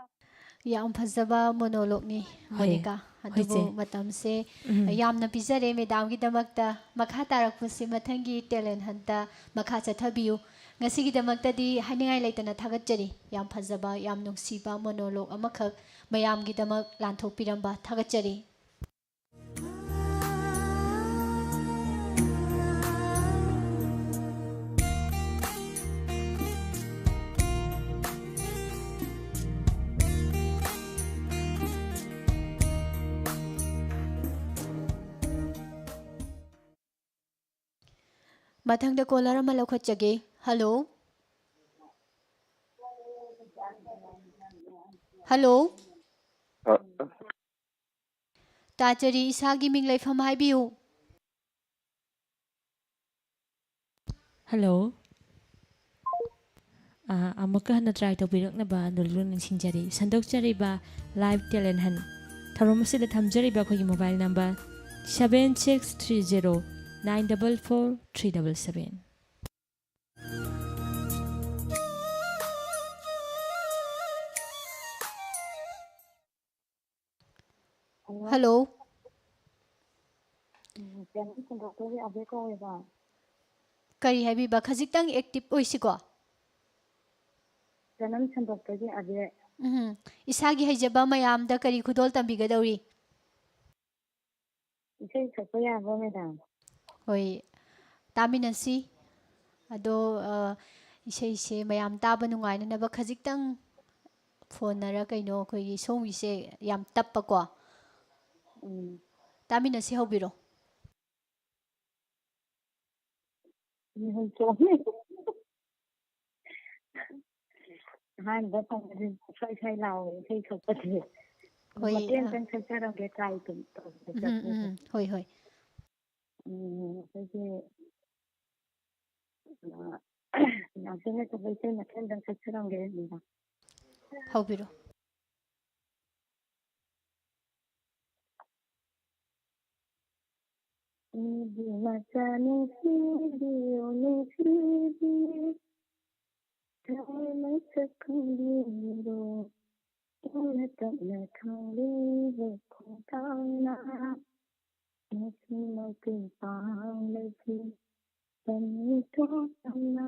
ꯌꯥꯝ ꯐꯖꯕ ꯃꯣꯅꯣꯂꯣꯒꯅꯤ, ꯍꯣꯏ, ꯃꯣꯅꯤꯀꯥ꯫ ꯍꯣꯏ, ꯑꯗꯨꯕꯨ ꯆꯦ꯫ ꯃꯇꯝꯁꯦ ꯎꯝ꯫ ꯌꯥꯝꯅ ꯄꯤꯖꯔꯦ ꯃꯦꯗꯥꯝꯒꯤꯗꯃꯛꯇ꯫ ꯃꯈꯥ ꯇꯥꯔꯛꯄꯁꯤ ꯃꯊꯪꯒꯤ ꯇꯦꯂꯦꯟ ꯍꯟꯇ ꯃꯈꯥ ꯆꯠꯊꯕꯤꯌꯨ꯫ ꯉꯁꯤꯒꯤꯗꯃꯛꯇꯗꯤ ꯍꯥꯏꯅꯤꯡꯉꯥꯏ ꯂꯩꯇꯅ ꯊꯥꯒꯠꯆꯔꯤ꯫ ꯌꯥꯝ ꯐꯖꯕ, ꯌꯥꯝ ꯅꯨꯡꯁꯤꯕ ꯃꯣꯅꯣꯂꯣꯒ ꯑꯃꯈꯛ ꯃꯌꯥꯝꯒꯤꯗꯃꯛ ꯂꯥꯟꯊꯣꯛꯄꯤꯔꯝꯕ ꯊꯥꯒꯠꯆꯔꯤ꯫ ꯃꯊꯪꯗ ꯀꯣꯂꯔ ꯑꯃ ꯂꯧꯈꯠꯆꯒꯦ꯫ ꯍꯜꯂꯣ? ꯍꯜꯂꯣ? ꯑ, ꯇꯥꯖꯔꯤ, ꯏꯁꯥꯒꯤ ꯃꯤꯡ ꯂꯩꯐꯝ ꯍꯥꯏꯕꯤꯌꯨ꯫ ꯍꯜꯂꯣ꯫ ꯑꯥ, ꯑꯃꯨꯛꯀ ꯍꯟꯅ ꯇ꯭ꯔꯥꯏ ꯇꯧꯕꯤꯔꯛꯅꯕ ꯅꯣꯂꯨꯛꯅ ꯅꯤꯡꯁꯤꯡꯖꯔꯤ꯫ ꯁꯟꯗꯣꯛꯆꯔꯤꯕ ꯂꯥꯏꯚ ꯇꯦꯂꯦꯟ ꯍꯟ ꯊꯧꯔꯝ ꯑꯁꯤꯗ ꯊꯝꯖꯔꯤꯕ ꯑꯩꯈꯣꯏꯒꯤ mobile number seven six three zero nine double four three double seven꯫ Hello. Hello. ꯎꯝ, ꯆꯦꯅꯦꯜ ꯁꯟꯗꯣꯛꯄꯒꯤ ꯑꯕꯦ ꯀꯧꯋꯦꯕ꯫ ꯀꯔꯤ ꯍꯥꯏꯕꯤꯕ? ꯈꯖꯤꯛꯇꯪ ꯑꯦꯛꯇꯤꯚ ꯑꯣꯏꯁꯤꯀꯣ꯫ ꯆꯦꯅꯦꯜ ꯁꯟꯗꯣꯛꯄꯒꯤ ꯑꯕꯦ꯫ ꯎꯝ꯫ ꯏꯁꯥꯒꯤ ꯍꯩꯖꯕ ꯃꯌꯥꯝꯗ ꯀꯔꯤ ꯈꯨꯗꯣꯜ ꯇꯝꯕꯤꯒꯗꯧꯔꯤ? ꯏꯁꯩ ꯁꯛꯄ ꯌꯥꯕ꯭ꯔꯣ, ꯃꯦꯗꯥꯝ? ꯍꯣꯏ, ꯇꯥꯃꯤꯟꯅꯁꯤ꯫ ꯑꯗꯣ, ꯑ, ꯏꯁꯩꯁꯦ ꯃꯌꯥꯝ ꯇꯥꯕ ꯅꯨꯡꯉꯥꯏꯅꯅꯕ ꯈꯖꯤꯛꯇꯪ ꯐꯣꯟꯅꯔ ꯀꯩꯅꯣ, ꯑꯩꯈꯣꯏꯒꯤ ꯁꯣꯝꯒꯤꯁꯦ ꯌꯥꯝ ꯇꯞꯄꯀꯣ꯫ ꯎꯝ꯫ ꯇꯥꯃꯤꯟꯅꯁꯤ, ꯍꯧꯕꯤꯔꯣ꯫ ꯎꯝ, ꯍꯣꯏ, ꯆꯨꯝꯃꯤ꯫ ꯑꯍꯥꯟꯕ ꯐꯪꯕꯗꯤ ꯁ꯭ꯋꯥꯏ ꯁ꯭ꯋꯥꯏ ꯂꯥꯎꯋꯦ ꯏꯁꯩ ꯁꯛꯄꯁꯦ꯫ ꯍꯣꯏ, ꯃꯇꯦꯛ ꯑ, ꯑꯝꯇꯪ ꯁꯛꯆꯔꯝꯒꯦ, ꯇ꯭ꯔꯥꯏ ꯇꯧ-, ꯇꯧ-, ꯎꯝ, ꯎꯝ, ꯇꯧꯖꯒꯦ꯫ ꯎꯝ, ꯍꯣꯏ, ꯍꯣꯏ꯫ ꯎꯝ, ꯑꯩꯈꯣꯏꯒꯤ, ꯑ, ꯌꯥꯝ ꯊꯤꯅ ꯐꯖꯕ ꯏꯁꯩ ꯃꯇꯦꯛ ꯑꯝꯇꯪ ꯁꯛꯆꯔꯝꯒꯦ, ꯃꯦꯗꯥꯝ꯫ ꯍꯧꯕꯤꯔꯣ꯫ ꯃꯤꯒꯤ ꯃꯆꯥ ꯅꯨꯡꯁꯤꯕꯤ, ꯑꯣ ꯅꯨꯡꯁꯤꯕꯤ, ꯊꯃꯣꯏ ꯃꯁꯛ ꯈꯪꯕꯤꯔꯣ, ꯏꯪꯅ ꯇꯞꯅ ꯊꯝꯂꯤꯕ ꯈꯣꯡꯊꯥꯡꯅ, ꯉꯁꯤ ꯃꯄꯨꯡ ꯄꯥꯡꯂꯁꯤ, ꯇꯝꯅꯤꯡꯊꯣꯛ ꯇꯝꯅ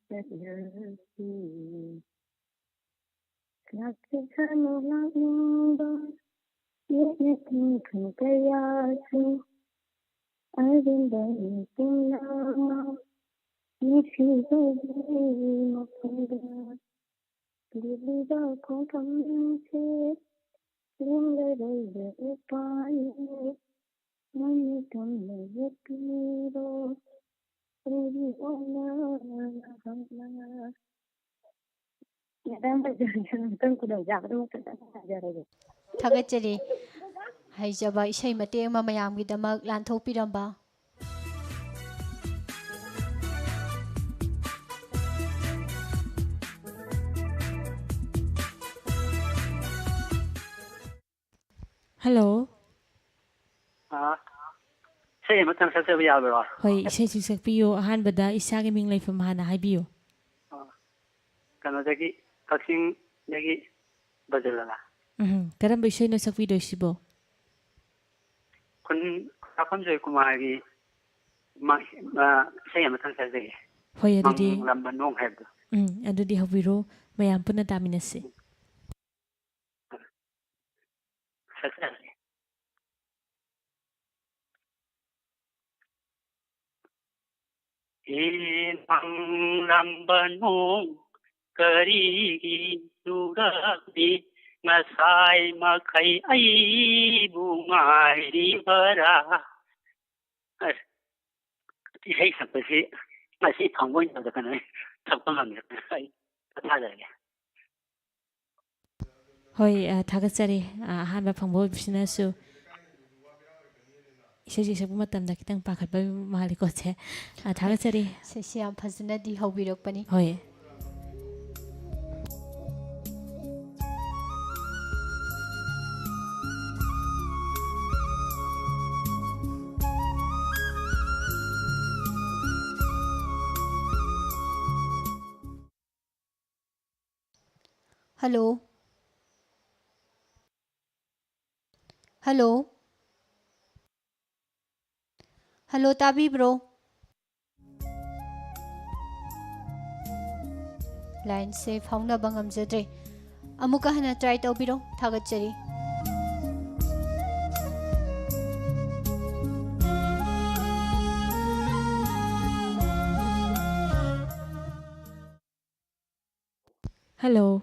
ꯆꯠꯂꯁꯤ꯫ ꯂꯥꯛꯆꯁꯅꯨ ꯂꯥꯛꯅꯤꯡꯕ ꯌꯦꯛꯅ ꯊꯤꯡꯈꯨꯝ ꯀꯌꯥꯁꯨ, ꯑꯔꯦꯝꯕ ꯃꯤ ꯄꯨꯝꯅꯃꯛ ꯅꯨꯡꯁꯤꯕꯒꯤ ꯃꯐꯝꯗ ꯂꯦꯞꯂꯤꯕ ꯈꯣꯡꯐꯝꯁꯦ ꯂꯦꯡꯂꯔꯣꯏꯕ ꯎꯄꯥꯏꯅꯤ꯫ ꯃꯃꯤꯠ ꯇꯨꯝꯅ ꯌꯦꯠꯄꯤꯔꯣ, ꯑꯩꯒꯤ ꯑꯣꯏꯅ ꯅꯍꯥꯛꯅ꯫ ꯃꯦꯗꯥꯝ ꯕꯖꯥꯔꯒꯤ ꯑꯃꯨꯛꯇꯪ ꯈꯨꯗꯣꯡꯆꯥꯕꯗꯨꯃꯛꯇ ꯇꯪ ꯉꯥꯏꯖꯔꯒꯦ꯫ ꯊꯥꯒꯠꯆꯔꯤ꯫ ꯍꯩꯖꯕ ꯏꯁꯩ ꯃꯇꯦꯛ ꯑꯃ ꯃꯌꯥꯝꯒꯤꯗꯃꯛ ꯂꯥꯟꯊꯣꯛꯄꯤꯔꯝꯕ꯫ ꯍꯜꯂꯣ꯫ ꯑꯥ, ꯏꯁꯩ ꯑꯃꯇꯪ ꯁꯛꯆꯕ ꯌꯥꯕ꯭ꯔꯣ? ꯍꯣꯏ, ꯏꯁꯩꯁꯨ ꯁꯛꯄꯤꯌꯨ꯫ ꯑꯍꯥꯟꯕꯗ ꯏꯁꯥꯒꯤ ꯃꯤꯡ ꯂꯩꯐꯝ ꯍꯥꯟꯅ ꯍꯥꯏꯕꯤꯌꯨ꯫ ꯑꯥ, ꯀꯩꯅꯣꯗꯒꯤ, ꯀꯛꯆꯤꯡꯗꯒꯤ ꯕꯖꯂꯥꯂꯥ꯫ ꯎꯝ, ꯀꯔꯝꯕ ꯏꯁꯩꯅꯣ ꯁꯛꯄꯤꯗꯣꯏꯁꯤꯕꯣ? ꯈꯨꯟ-, ꯈꯨꯟꯗ꯭ꯔꯥꯛꯄꯝ ꯖꯣꯏꯀꯨꯃꯥꯔꯒꯤ ꯃꯥ-, ꯑꯥ, ꯏꯁꯩ ꯑꯃꯇꯪ ꯁꯛꯆꯒꯦ꯫ ꯍꯣꯏ, ꯑꯗꯨꯗꯤ ꯃꯪꯂꯝꯕ ꯅꯣꯡ ꯍꯥꯏꯕꯗꯣ꯫ ꯎꯝ, ꯑꯗꯨꯗꯤ ꯍꯧꯕꯤꯔꯣ, ꯃꯌꯥꯝ ꯄꯨꯟꯅ ꯇꯥꯃꯤꯟꯅꯁꯤ꯫ ꯁꯛꯆꯔꯒꯦ꯫ ꯍꯦ ꯃꯪꯂꯝꯕ ꯅꯣꯡ ꯀꯔꯤꯒꯤ ꯆꯨꯔꯛꯂꯤ? ꯉꯁꯥꯏ ꯃꯈꯩ ꯑꯩꯕꯨ ꯉꯥꯏꯔꯤꯕꯔꯥ? ꯑꯁ, ꯏꯁꯩ ꯁꯛꯄꯁꯤ ꯉꯁꯤ ꯐꯪꯕ ꯑꯣꯏꯅ ꯇꯧꯗꯅ ꯁꯛꯄ ꯉꯝꯗ꯭ꯔꯦ꯫ ꯑꯩ ꯄꯣꯊꯥꯖꯔꯒꯦ꯫ ꯍꯣꯏ, ꯑ, ꯊꯥꯒꯠꯆꯔꯤ꯫ ꯑ, ꯑꯍꯥꯟꯕ ꯐꯪꯕ ꯑꯣꯏꯕꯁꯤꯅꯁꯨ ꯏꯁꯩꯁꯦ ꯁꯛꯄ ꯃꯇꯝꯗ ꯈꯤꯇꯪ ꯄꯥꯈꯠꯄ ꯃꯥꯜꯂꯤꯀꯣ, ꯁꯦ꯫ ꯑ, ꯊꯥꯒꯠꯆꯔꯤ꯫ ꯁꯦ, ꯁꯤ ꯌꯥꯝ ꯐꯖꯅꯗꯤ ꯍꯧꯕꯤꯔꯛꯄꯅꯤ꯫ ꯍꯣꯏ꯫ ꯍꯜꯂꯣ꯫ ꯍꯜꯂꯣ꯫ ꯍꯜꯂꯣ, ꯇꯥꯕꯤꯕ꯭ꯔꯣ? ꯂꯥꯏꯟꯁꯦ ꯐꯥꯎꯅꯕ ꯉꯝꯖꯗ꯭ꯔꯦ꯫ ꯑꯃꯨꯛꯀ ꯍꯟꯅ ꯇ꯭ꯔꯥꯏ ꯇꯧꯕꯤꯔꯣ꯫ ꯊꯥꯒꯠꯆꯔꯤ꯫ ꯍꯜꯂꯣ꯫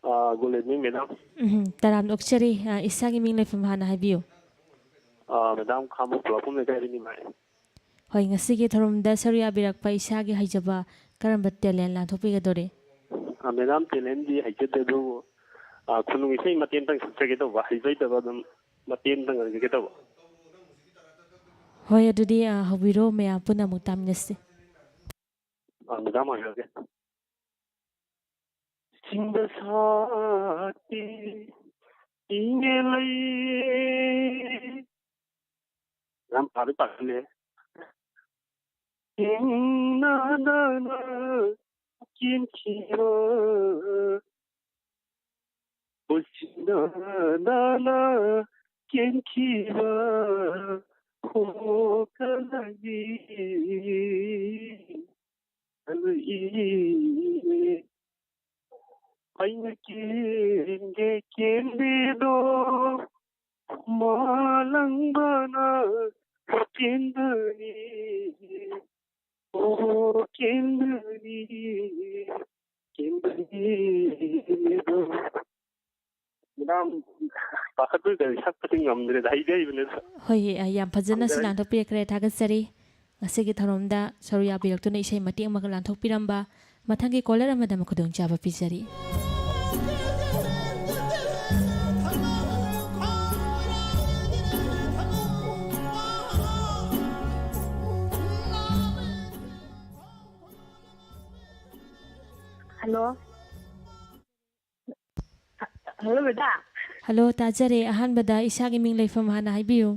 ꯑꯥ, good evening, madam꯫ ꯎꯝ, ꯇꯔꯥꯝꯅ ꯑꯣꯛꯆꯔꯤ꯫ ꯑꯥ, ꯏꯁꯥꯒꯤ ꯃꯤꯡ ꯂꯩꯐꯝ ꯍꯥꯟꯅ ꯍꯥꯏꯕꯤꯌꯨ꯫ ꯑꯥ, madam, ꯈꯥꯃꯕꯣꯛ ꯈꯨꯂꯥꯛꯄꯝ ꯂꯩꯀꯥꯏꯗꯒꯤꯅꯤ, ꯃꯥꯏ꯫ ꯍꯣꯏ, ꯉꯁꯤꯒꯤ ꯊꯧꯔꯝꯗ ꯁꯔꯨꯛ ꯌꯥꯕꯤꯔꯛꯄ ꯏꯁꯥꯒꯤ ꯍꯩꯖꯕ ꯀꯔꯝꯕ talent ꯂꯥꯟꯊꯣꯛꯄꯤꯒꯗꯧꯔꯤ? ꯑꯥ, madam, talentꯗꯤ ꯍꯩꯖꯗꯦ, ꯑꯗꯨꯕꯨ ꯑ, ꯈꯨꯅꯨꯡ ꯏꯁꯩ ꯃꯇꯦꯛ ꯑꯃꯇꯪ ꯁꯛꯆꯒꯦ ꯇꯧꯕ, ꯍꯩꯖꯗꯕ ꯑꯗꯨꯝ ꯃꯇꯦꯛ ꯑꯃꯇꯪ ꯉꯪꯖꯒꯦ ꯇꯧꯕ꯫ ꯍꯣꯏ, ꯑꯗꯨꯗꯤ, ꯑ, ꯍꯧꯕꯤꯔꯣ, ꯃꯌꯥꯝ ꯄꯨꯟꯅ ꯑꯃꯨꯛ ꯇꯥꯃꯤꯟꯅꯁꯤ꯫ ꯑ, ꯃꯦꯗꯥꯝ ꯍꯥꯏꯔꯛꯑꯒꯦ꯫ ꯆꯤꯡꯗ ꯁꯥꯠꯄꯤ ꯏꯪꯉꯦ ꯂꯩ꯫ ꯌꯥꯝ ꯄꯥꯗꯤ ꯄꯥꯈꯠꯂꯦ꯫ ꯏꯪꯅꯗꯅ ꯆꯦꯟꯈꯤꯕ, ꯎꯁꯤꯟꯅꯗꯅ ꯆꯦꯟꯈꯤꯕ ꯈꯣꯡꯀꯂꯒꯤ ꯑꯩꯅ ꯀꯦꯟꯒꯦ ꯀꯦꯟꯕꯤꯗꯣ, ꯃꯥꯂꯪꯕꯅ ꯀꯦꯟꯕꯅꯤ, ꯑꯣ ꯀꯦꯟꯕꯅꯤ, ꯀꯦꯟꯕꯅꯤꯗꯣ꯫ ꯃꯦꯗꯥꯝ, ꯄꯥꯈꯠꯄꯗꯨꯗ ꯁꯛꯄꯗꯤ ꯉꯝꯗ꯭ꯔꯦꯗ, ꯍꯩꯗꯤ ꯍꯩꯕꯅꯤꯗ꯫ ꯍꯣꯏ, ꯑ, ꯌꯥꯝ ꯐꯖꯅꯁꯨ ꯊꯝꯖꯔꯒꯦ꯫ ꯂꯥꯡꯊꯣꯛꯄꯤꯔꯛꯈ꯭ꯔꯦ, ꯊꯥꯒꯠꯆꯔꯤ꯫ ꯉꯁꯤꯒꯤ ꯊꯧꯔꯝꯗ ꯁꯔꯨꯛ ꯌꯥꯕꯤꯔꯛꯇꯨꯅ ꯏꯁꯩ ꯃꯇꯦꯛ ꯑꯃꯒ ꯂꯥꯟꯊꯣꯛꯄꯤꯔꯝꯕ꯫ ꯃꯊꯪꯒꯤ ꯀꯣꯂꯔ ꯑꯃꯗ ꯑꯃꯨꯛ ꯈꯨꯗꯣꯡꯆꯥꯕ ꯄꯤꯖꯔꯤ꯫ ꯍꯜꯂꯣ꯫ Hello, madam. ꯍꯜꯂꯣ, ꯇꯥꯖꯔꯦ꯫ ꯑꯍꯥꯟꯕꯗ ꯏꯁꯥꯒꯤ ꯃꯤꯡ ꯂꯩꯐꯝ ꯍꯥꯟꯅ ꯍꯥꯏꯕꯤꯌꯨ꯫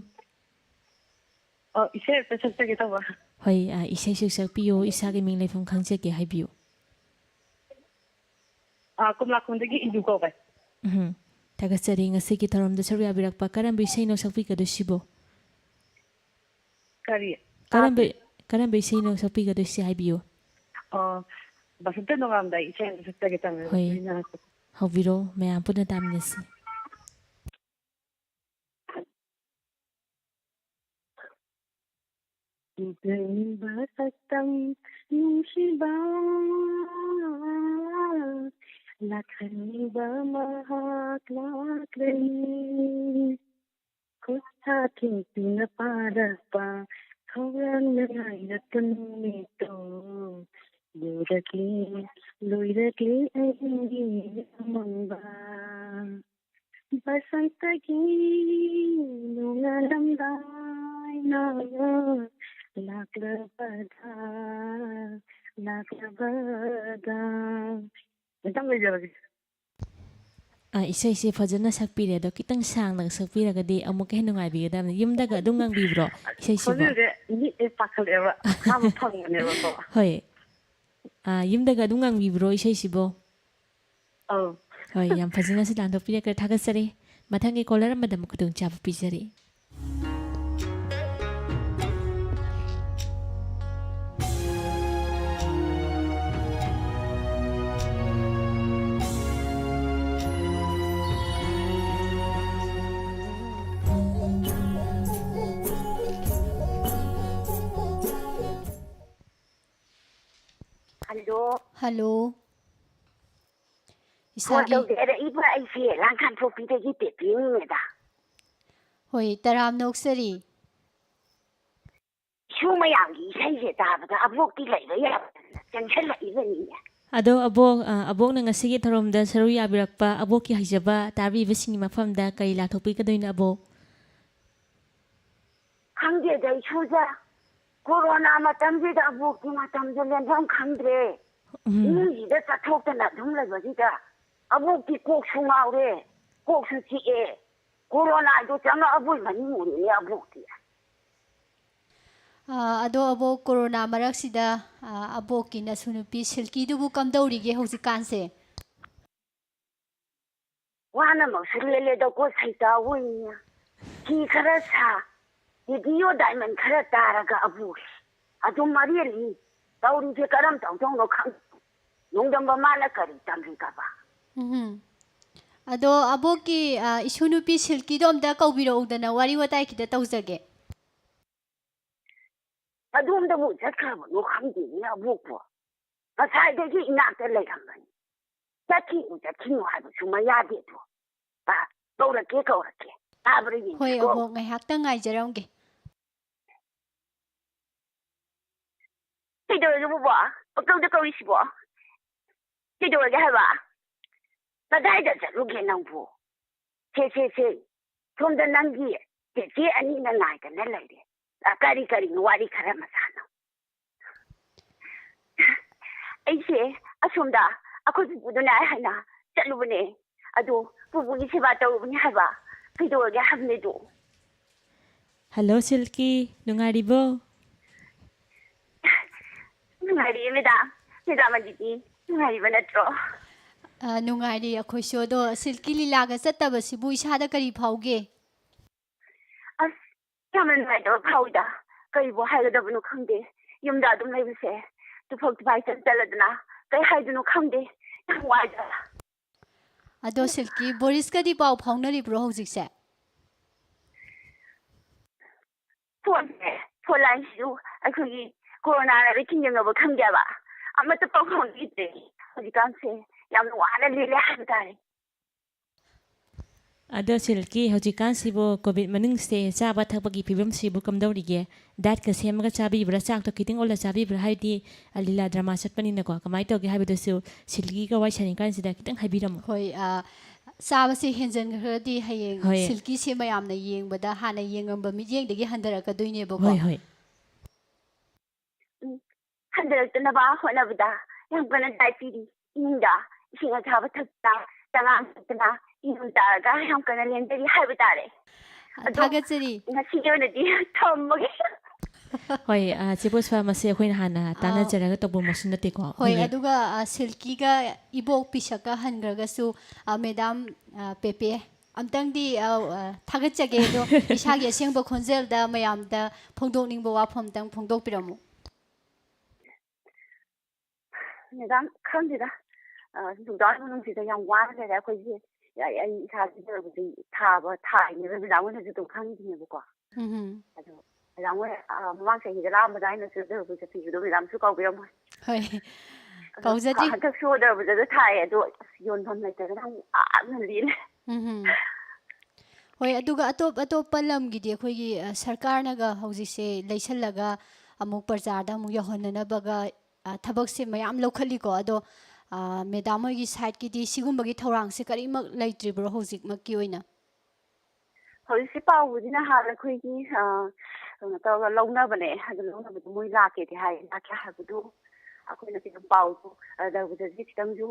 ꯑꯣ, ꯏꯁꯩ ꯑꯝꯇ ꯁꯛꯆꯒꯦ ꯇꯧꯕ꯫ ꯍꯣꯏ, ꯑ, ꯏꯁꯩꯁꯨ ꯁꯛꯄꯤꯌꯨ, ꯏꯁꯥꯒꯤ ꯃꯤꯡ ꯂꯩꯐꯝ ꯈꯪꯖꯒꯦ, ꯍꯥꯏꯕꯤꯌꯨ꯫ ꯑ, ꯀꯣꯝꯂꯥꯈꯣꯡꯗꯒꯤ ꯏꯟꯗꯨ ꯀꯧꯋꯦ꯫ ꯎꯝ, ꯊꯥꯒꯠꯆꯔꯤ ꯉꯁꯤꯒꯤ ꯊꯧꯔꯝꯗ ꯁꯔꯨꯛ ꯌꯥꯕꯤꯔꯛꯄ꯫ ꯀꯔꯝꯕ ꯏꯁꯩꯅꯣ ꯁꯛꯄꯤꯒꯗꯣꯏꯁꯤꯕꯣ? ꯀꯔꯤ? ꯀꯔꯝꯕ, ꯇꯥꯗ꯭ꯔꯦ꯫ ꯀꯔꯝꯕ ꯏꯁꯩꯅꯣ ꯁꯛꯄꯤꯒꯗꯣꯏꯁꯦ, ꯍꯥꯏꯕꯤꯌꯨ꯫ ꯑꯣ, ꯕꯁꯟꯇ ꯅꯣꯡꯉꯥꯝꯗꯥꯏ ꯏꯁꯩ ꯑꯃ ꯁꯛꯆꯒꯦ ꯇꯧꯕꯅꯦ꯫ ꯍꯣꯏ꯫ ꯂꯣꯏꯅ ꯍꯧꯕꯤꯔꯣ, ꯃꯌꯥꯝ ꯄꯨꯟꯅ ꯇꯥꯃꯤꯟꯅꯁꯤ꯫ ꯎꯖꯅꯤꯡꯕ ꯁꯛꯇꯝ ꯅꯨꯡꯁꯤꯕ, ꯂꯥꯛꯍꯟꯅꯤꯡꯕ ꯃꯍꯥꯛ ꯂꯥꯛꯂꯅꯤ꯫ ꯈꯨꯠ ꯁꯥ ꯊꯤꯡꯇꯨꯅ ꯄꯥꯔꯛꯄ, ꯈꯧꯔꯥꯡꯅ ꯉꯥꯏꯔꯛꯄ ꯅꯨꯃꯤꯠꯇꯣ ꯌꯧꯔꯛꯂꯦ, ꯂꯣꯏꯔꯛꯂꯦ ꯑꯍꯤꯡꯒꯤ ꯑꯃꯝꯕ꯫ ꯕꯁꯟꯇꯒꯤ ꯅꯣꯡꯉꯥꯜꯂꯝꯗꯥꯏ ꯅꯪꯅ ꯂꯥꯛꯂꯕꯗ, ꯂꯥꯛꯂꯕꯗ꯫ ꯑꯝꯇꯪ ꯂꯩꯖꯔꯒꯦ꯫ ꯑ, ꯏꯁꯩꯁꯦ ꯐꯖꯅ ꯁꯛꯄꯤꯔꯦ, ꯑꯗꯣ ꯈꯤꯇꯪ ꯁꯥꯡꯅ ꯁꯛꯄꯤꯔꯒꯗꯤ ꯑꯃꯨꯛꯀ ꯍꯦꯟꯅ ꯅꯨꯡꯉꯥꯏꯕꯤꯒꯗꯕꯅꯤ꯫ ꯌꯨꯝꯗꯒ ꯑꯗꯨꯝ ꯉꯪꯕꯤꯕ꯭ꯔꯣ ꯏꯁꯩꯁꯤꯕꯣ? ꯈꯣꯟꯖꯦꯜꯁꯦ ꯃꯤꯠꯁꯦ ꯄꯥꯈꯠꯂꯛꯑꯦꯕ, ꯇꯥꯕ ꯐꯪꯕꯅꯦꯕꯀꯣ꯫ ꯍꯣꯏ꯫ ꯑ, ꯌꯨꯝꯗꯒ ꯑꯗꯨꯝ ꯉꯪꯕꯤꯕ꯭ꯔꯣ ꯏꯁꯩꯁꯤꯕꯣ? ꯑꯧ꯫ ꯍꯣꯏ, ꯌꯥꯝ ꯐꯖꯅ ꯁꯤ ꯂꯥꯟꯊꯣꯛꯄꯤꯔꯛꯈ꯭ꯔꯦ, ꯊꯥꯒꯠꯆꯔꯤ꯫ ꯃꯊꯪꯒꯤ caller ꯑꯃꯗ ꯑꯃꯨꯛ ꯈꯨꯗꯣꯡꯆꯥꯕ ꯄꯤꯖꯔꯤ꯫ ꯍꯜꯂꯣ꯫ ꯍꯜꯂꯣ꯫ ꯐꯣꯟ ꯏꯁꯥꯒꯤ ꯇꯧꯖꯔꯛꯏꯕ ꯑꯩꯁꯦ ꯂꯥꯡꯈꯥꯡꯊꯣꯛꯄꯤꯗꯒꯤ ꯄꯦꯄꯤꯅꯤꯅꯦꯗ꯫ ꯍꯣꯏ, ꯇꯔꯥꯝꯅ ꯑꯣꯛꯆꯔꯤ꯫ ꯏꯁꯨ ꯃꯌꯥꯝꯒꯤ ꯏꯁꯩꯁꯦ ꯇꯥꯕꯗ ꯑꯕꯣꯛꯇꯤ ꯂꯩꯕ ꯌꯥꯗꯗꯅ ꯆꯪꯁꯤꯜꯂꯛꯏꯕꯅꯤꯅꯦ꯫ ꯑꯗꯣ ꯑꯕꯣꯛ, ꯑ, ꯑꯕꯣꯛꯅ ꯉꯁꯤꯒꯤ ꯊꯧꯔꯝꯗ ꯁꯔꯨꯛ ꯌꯥꯕꯤꯔꯛꯄ ꯑꯕꯣꯛꯀꯤ ꯍꯩꯖꯕ ꯇꯥꯕꯤꯕꯁꯤꯡꯒꯤ ꯃꯐꯝꯗ ꯀꯔꯤ ꯂꯥꯊꯣꯛꯄꯤꯒꯗꯣꯏꯅꯣ ꯑꯕꯣꯛ? ꯈꯪꯗꯦꯗ ꯏꯁꯨꯗ, ꯀꯣꯔꯣꯅꯥ ꯃꯇꯝꯁꯤꯗ ꯑꯕꯣꯛꯀꯤ ꯃꯇꯝꯁꯦ ꯂꯦꯟꯐꯝ ꯈꯪꯗ꯭ꯔꯦ꯫ ꯎꯝ꯫ ꯏꯃꯨꯡꯁꯤꯗ ꯆꯠꯊꯣꯛꯇꯅ ꯑꯗꯨꯝ ꯂꯩꯕꯁꯤꯗ ꯑꯕꯣꯛꯇꯤ ꯀꯣꯛꯁꯨ ꯉꯥꯎꯔꯦ, ꯀꯣꯛꯁꯨ ꯆꯤꯛꯑꯦ꯫ ꯀꯣꯔꯣꯅꯥꯗꯣ ꯆꯪꯉꯛꯑꯕꯣꯏ ꯃꯅꯤꯡ ꯎꯔꯤꯅꯦ ꯑꯕꯣꯛꯇꯤ꯫ ꯑ, ꯑꯗꯣ ꯑꯕꯣꯛ, ꯀꯣꯔꯣꯅꯥ ꯃꯔꯛꯁꯤꯗ, ꯑ, ꯑꯕꯣꯛꯀꯤ ꯅꯁꯨ ꯅꯨꯄꯤ ꯁꯤꯜꯀꯤꯗꯨꯕꯨ ꯀꯝꯗꯧꯔꯤꯒꯦ ꯍꯧꯖꯤꯛꯀꯥꯟꯁꯦ? ꯋꯥꯅꯃꯛꯁꯨ ꯂꯦꯜꯂꯦꯗꯀꯣ ꯁꯩꯇꯥ ꯍꯣꯏꯅ꯫ ꯐꯤ ꯈꯔ ꯁꯥ, ꯔꯦꯗꯤꯑꯣ ꯗꯥꯏꯃꯟ ꯈꯔ ꯇꯥꯔꯒ ꯑꯕꯣꯛ ꯑꯗꯨꯝ ꯃꯔꯦꯜꯂꯤ꯫ ꯇꯧꯔꯤꯁꯦ ꯀꯔꯝ ꯇꯧꯗꯧꯅꯣ ꯈꯪꯗꯦ꯫ ꯅꯣꯡꯗꯝꯕ ꯃꯥꯅ ꯀꯔꯤ ꯇꯝꯕꯤꯒꯕ? ꯎꯝ꯫ ꯑꯗꯣ ꯑꯕꯣꯛꯀꯤ, ꯑ, ꯏꯁꯨ ꯅꯨꯄꯤ ꯁꯤꯜꯀꯤꯗꯣ ꯑꯝꯇ ꯀꯧꯕꯤꯔꯛꯎꯗꯅ, ꯋꯥꯔꯤ ꯋꯥꯇꯥꯏ ꯈꯤꯇ ꯇꯧꯖꯒꯦ꯫ ꯑꯗꯣꯝꯗꯕꯨ ꯆꯠꯈ꯭ꯔꯕꯅꯣ ꯈꯪꯗꯦꯅꯦ ꯑꯕꯣꯛꯄꯨ꯫ ꯉꯁꯥꯏꯗꯒꯤ ꯏꯅꯥꯛꯇ ꯂꯩꯔꯝꯕꯅꯤ꯫ ꯆꯠꯈꯤꯅꯨ, ꯆꯠꯈꯤꯅꯨ ꯍꯥꯏꯕꯁꯨ ꯃꯌꯥꯗꯦꯗꯣ꯫ ꯑ, ꯀꯧꯔꯛꯀꯦ, ꯀꯧꯔꯛꯀꯦ꯫ ꯇꯥꯕ꯭ꯔꯥ ꯍꯣꯏ, ꯌꯦꯡꯁꯤꯀꯣ꯫ ꯑꯕꯣꯛ, ꯉꯥꯏꯍꯥꯛꯇꯪ ꯉꯥꯏꯖꯔꯝꯒꯦ꯫ ꯀꯩꯗꯧꯔꯒꯦ ꯕꯣꯕꯣ? ꯄꯪꯀꯧꯗ ꯀꯧꯔꯤꯁꯤꯕꯣ? ꯀꯩꯗꯧꯔꯒꯦ ꯍꯥꯏꯕ? ꯀꯗꯥꯏꯗ ꯆꯠꯂꯨꯒꯦ ꯅꯪꯕꯨ? ꯁꯦ, ꯁꯦ, ꯁꯦ, ꯁꯣꯝꯗ ꯅꯪꯒꯤ ꯆꯦꯆꯦ ꯑꯅꯤꯅ ꯉꯥꯏꯗꯅ ꯂꯩꯔꯦ꯫ ꯑ, ꯀꯔꯤ ꯀꯔꯤꯅꯣ ꯋꯥꯔꯤ ꯈꯔ ꯃꯁꯥꯅꯣ? ꯑꯩꯁꯦ ꯑꯁꯣꯝꯗ ꯑꯩꯈꯣꯏ ꯄꯨꯄꯨꯗꯨꯅ ꯍꯥꯏꯅ ꯆꯠꯂꯨꯕꯅꯦ꯫ ꯑꯗꯨ ꯄꯨꯄꯨꯒꯤ ꯁꯦꯕꯥ ꯇꯧꯔꯨꯕꯅꯤ ꯍꯥꯏꯕ꯫ ꯀꯩꯗꯧꯔꯒꯦ ꯍꯥꯏꯕꯅꯤꯗꯨ? ꯍꯜꯂꯣ ꯁꯤꯜꯀꯤ, ꯅꯨꯡꯉꯥꯏꯔꯤꯕꯣ? ꯅꯨꯡꯉꯥꯏꯔꯤꯌꯦ ꯃꯦꯗꯥꯝ꯫ ꯃꯦꯗꯥꯝ ꯑꯗꯨꯗꯤ ꯅꯨꯡꯉꯥꯏꯔꯤꯕ ꯅꯠꯇ꯭ꯔꯣ? ꯑ, ꯅꯨꯡꯉꯥꯏꯔꯤ ꯑꯩꯈꯣꯏꯁꯨ꯫ ꯑꯗꯣ ꯁꯤꯜꯀꯤ ꯂꯤꯂꯥꯒ ꯆꯠꯇꯕꯁꯤꯕꯨ ꯏꯁꯥꯗ ꯀꯔꯤ ꯐꯥꯎꯒꯦ? ꯑꯁ, ꯌꯥꯝꯅ ꯅꯨꯡꯉꯥꯏꯇꯕ ꯐꯥꯎꯏꯗ꯫ ꯀꯔꯤꯕꯨ ꯍꯥꯏꯒꯗꯕꯅꯣ ꯈꯪꯗꯦ꯫ ꯌꯨꯝꯗ ꯑꯗꯨꯝ ꯂꯩꯕꯁꯦ ꯇꯨꯐꯛ ꯇꯨꯐꯥꯏ ꯆꯠ ꯆꯠꯂꯗꯅ ꯀꯩ ꯍꯥꯏꯗꯣꯏꯅꯣ ꯈꯪꯗꯦ꯫ ꯌꯥꯝ ꯋꯥꯏꯗ꯫ ꯑꯗꯣ ꯁꯤꯜꯀꯤ, ꯕꯣꯔꯤꯁꯀꯗꯤ ꯄꯥꯎ ꯐꯥꯎꯅꯔꯤꯕ꯭ꯔꯣ ꯍꯧꯖꯤꯛꯁꯦ? ꯐꯣꯟꯁꯦ, ꯐꯣꯟ ꯂꯥꯏꯟꯁꯤꯁꯨ ꯑꯩꯈꯣꯏꯒꯤ ꯀꯣꯔꯣꯅꯥꯅ ꯂꯣꯏ ꯊꯤꯡꯖꯤꯟꯈ꯭ꯔꯕ ꯈꯪꯗꯦꯕ꯫ ꯑꯃꯠꯇ ꯄꯥꯎ ꯐꯥꯎꯅꯈꯤꯗ꯭ꯔꯦ꯫ ꯍꯧꯖꯤꯛꯀꯥꯟꯁꯦ ꯌꯥꯝꯅ ꯋꯥꯅ ꯂꯦꯜꯂꯦ ꯍꯥꯏꯕ ꯇꯥꯔꯦ꯫ ꯑꯗꯣ ꯁꯤꯜꯀꯤ, ꯍꯧꯖꯤꯛꯀꯥꯟꯁꯤꯕꯨ ꯀꯣꯚꯤꯗ ꯃꯅꯨꯡꯁꯦ ꯆꯥꯕ ꯊꯛꯄꯒꯤ ꯐꯤꯕꯝꯁꯤꯕꯨ ꯀꯝꯗꯧꯔꯤꯒꯦ? ꯗꯥꯏꯠꯀ ꯁꯦꯝꯃꯒ ꯆꯥꯕꯤꯕ꯭ꯔꯥ? ꯆꯥꯛꯇꯣ ꯈꯤꯇꯪ ꯑꯣꯜꯂ ꯆꯥꯕꯤꯕ꯭ꯔꯥ? ꯍꯥꯏꯕꯗꯤ, ꯑ, ꯂꯤꯂꯥ ꯗ꯭ꯔꯃꯥ ꯆꯠꯄꯅꯤꯅꯀꯣ, ꯀꯃꯥꯏꯅ ꯇꯧꯒꯦ ꯍꯥꯏꯕꯗꯨꯁꯨ ꯁꯤꯜꯀꯤꯒ ꯋꯥꯔꯤ ꯁꯥꯟꯅꯔꯤꯀꯥꯟꯁꯤꯗ ꯈꯤꯇꯪ ꯍꯥꯏꯕꯤꯔꯝꯃꯣ꯫ ꯍꯣꯏ, ꯑ, ꯆꯥꯕꯁꯦ ꯍꯦꯟꯖꯟꯈ꯭ꯔꯗꯤ ꯍꯌꯦꯡ ꯍꯣꯏ꯫ ꯁꯤꯜꯀꯤꯁꯦ ꯃꯌꯥꯝꯅ ꯌꯦꯡꯕꯗ ꯍꯥꯟꯅ ꯌꯦꯡꯉꯝꯕ ꯃꯤꯠꯌꯦꯡꯗꯒꯤ ꯍꯟꯊꯔꯛꯀꯗꯣꯏꯅꯦꯕꯀꯣ꯫ ꯍꯣꯏ, ꯍꯣꯏ꯫ ꯎꯝ, ꯍꯟꯊꯔꯛꯇꯅꯕ ꯍꯣꯠꯅꯕꯗ ꯌꯥꯝ ꯀꯟꯅ ꯗꯥꯏꯠ ꯄꯤꯔꯤ꯫ ꯏꯃꯨꯡꯗ ꯏꯁꯤꯡ ꯑꯁꯥꯕ ꯊꯛꯇꯅ, ꯆꯉꯥꯡ ꯊꯛꯇꯅ, ꯏꯔꯨ ꯇꯥꯔꯒ ꯌꯥꯝ ꯀꯟꯅ ꯂꯦꯟꯖꯔꯤ ꯍꯥꯏꯕ ꯇꯥꯔꯦ꯫ ꯑꯗꯣ ꯊꯥꯒꯠꯆꯔꯤ꯫ ꯉꯁꯤꯒꯤ ꯑꯣꯏꯅꯗꯤ ꯊꯝꯃꯒꯦ꯫ ꯍꯣꯏ, ꯑ, ꯆꯦ ꯄꯨꯁꯄꯥ, ꯃꯁꯤ ꯑꯩꯈꯣꯏꯅ ꯍꯥꯟꯅ ꯑꯥ, ꯇꯥꯟꯅꯖꯔꯒ ꯇꯧꯕꯃꯛꯁꯨ ꯅꯠꯇꯦꯀꯣ꯫ ꯍꯣꯏ, ꯑꯩꯈꯣꯏꯒꯤ ꯑꯗꯨꯒ, ꯑ, ꯁꯤꯜꯀꯤꯒ ꯏꯕꯣꯛ ꯄꯤꯁꯛꯀ ꯍꯟꯈ꯭ꯔꯒꯁꯨ, ꯑ, ꯃꯦꯗꯥꯝ, ꯑ, ꯄꯦꯄꯦ, ꯑꯝꯇꯪꯗꯤ, ꯑ, ꯑ, ꯊꯥꯒꯠꯆꯒꯦ꯫ ꯑꯗꯣ ꯏꯁꯥꯒꯤ ꯑꯁꯦꯡꯕ ꯈꯣꯟꯖꯦꯜꯗ ꯃꯌꯥꯝꯗ ꯐꯣꯡꯗꯣꯛꯅꯤꯡꯕ ꯋꯥꯐꯝ ꯑꯝꯇꯪ ꯐꯣꯡꯗꯣꯛꯄꯤꯔꯝꯃꯨ꯫ ꯃꯦꯗꯥꯝ, ꯈꯪꯗꯦꯗ, ꯑ, ꯂꯣꯛꯗꯥꯎꯟ ꯃꯅꯨꯡꯁꯤꯗ ꯌꯥꯝ ꯋꯥꯅ ꯂꯩꯔꯦ ꯑꯩꯈꯣꯏꯁꯦ꯫ ꯑꯩ, ꯑꯩ ꯏꯁꯥꯒꯤ ꯇꯔꯕꯨꯖ ꯊꯥꯕ, ꯊꯥꯏꯅꯦꯕ, ꯃꯦꯗꯥꯝ ꯍꯣꯏꯅꯁꯨ ꯑꯗꯨꯝ ꯈꯪꯉꯤꯗꯨꯅꯦꯕꯀꯣ꯫ ꯎꯝ꯫ ꯑꯗꯣ ꯃꯦꯗꯥꯝ ꯍꯣꯏ, ꯑ, ꯃꯃꯥꯡ ꯆꯍꯤꯗ ꯂꯥꯛꯑꯝꯕꯗ ꯑꯩꯅꯁꯨ ꯇꯔꯕꯨꯖ ꯄꯤꯕꯗꯣ ꯃꯦꯗꯥꯝꯁꯨ ꯀꯥꯎꯕꯤꯔꯝꯃꯣꯏ꯫ ꯍꯣꯏ꯫ ꯑꯗꯣ ꯀꯥꯎꯖꯗ꯭ꯔꯤ꯫ ꯍꯟꯗꯛꯁꯨ ꯇꯔꯕꯨꯖꯗꯣ ꯊꯥꯏ, ꯑꯗꯣ ꯑꯁ, ꯌꯣꯟꯐꯝ ꯂꯩꯇꯗꯅ ꯌꯥꯝ ꯋꯥꯅ ꯂꯦꯜꯂꯦ꯫ ꯎꯝ꯫ ꯍꯣꯏ, ꯑꯗꯨꯒ ꯑꯇꯣꯞ ꯑꯇꯣꯞꯄ ꯂꯝꯒꯤꯗꯤ ꯑꯩꯈꯣꯏꯒꯤ, ꯑ, ꯁꯔꯀꯥꯔꯅꯒ ꯍꯧꯖꯤꯛꯁꯦ ꯂꯩꯁꯜꯂꯒ ꯑꯃꯨꯛ ꯄ꯭ꯔꯖꯥꯗ ꯑꯃꯨꯛ ꯌꯧꯍꯟꯅꯅꯕꯒ, ꯑ, ꯊꯕꯛꯁꯦ ꯃꯌꯥꯝ ꯂꯧꯈꯠꯂꯤꯀꯣ꯫ ꯑꯗꯣ, ꯑ, ꯃꯦꯗꯥꯝ ꯍꯣꯏꯒꯤ ꯁꯥꯏꯠꯀꯤꯗꯤ ꯁꯤꯒꯨꯝꯕꯒꯤ ꯊꯧꯔꯥꯡꯁꯦ ꯀꯔꯤꯃꯛ ꯂꯩꯇ꯭ꯔꯤꯕ꯭ꯔꯣ ꯍꯧꯖꯤꯛꯃꯛꯀꯤ ꯑꯣꯏꯅ? ꯍꯧꯖꯤꯛꯁꯤ ꯄꯥꯎꯕꯨꯗꯤ ꯅꯍꯥꯟ ꯑꯩꯈꯣꯏꯒꯤ, ꯑ, ꯀꯩꯅꯣ ꯇꯧꯔꯒ ꯂꯧꯅꯕꯅꯦ꯫ ꯑꯗꯨ ꯂꯧꯅꯕꯗꯣ ꯃꯣꯏ ꯂꯥꯛꯀꯦꯗꯤ ꯍꯥꯏ, ꯂꯥꯛꯀꯦ ꯍꯥꯏꯕꯗꯨ ꯑꯩꯈꯣꯏꯅ ꯈꯤꯇꯪ ꯄꯥꯎꯗꯨ, ꯑ, ꯂꯧꯕꯗꯗꯤ ꯈꯤꯇꯪꯁꯨ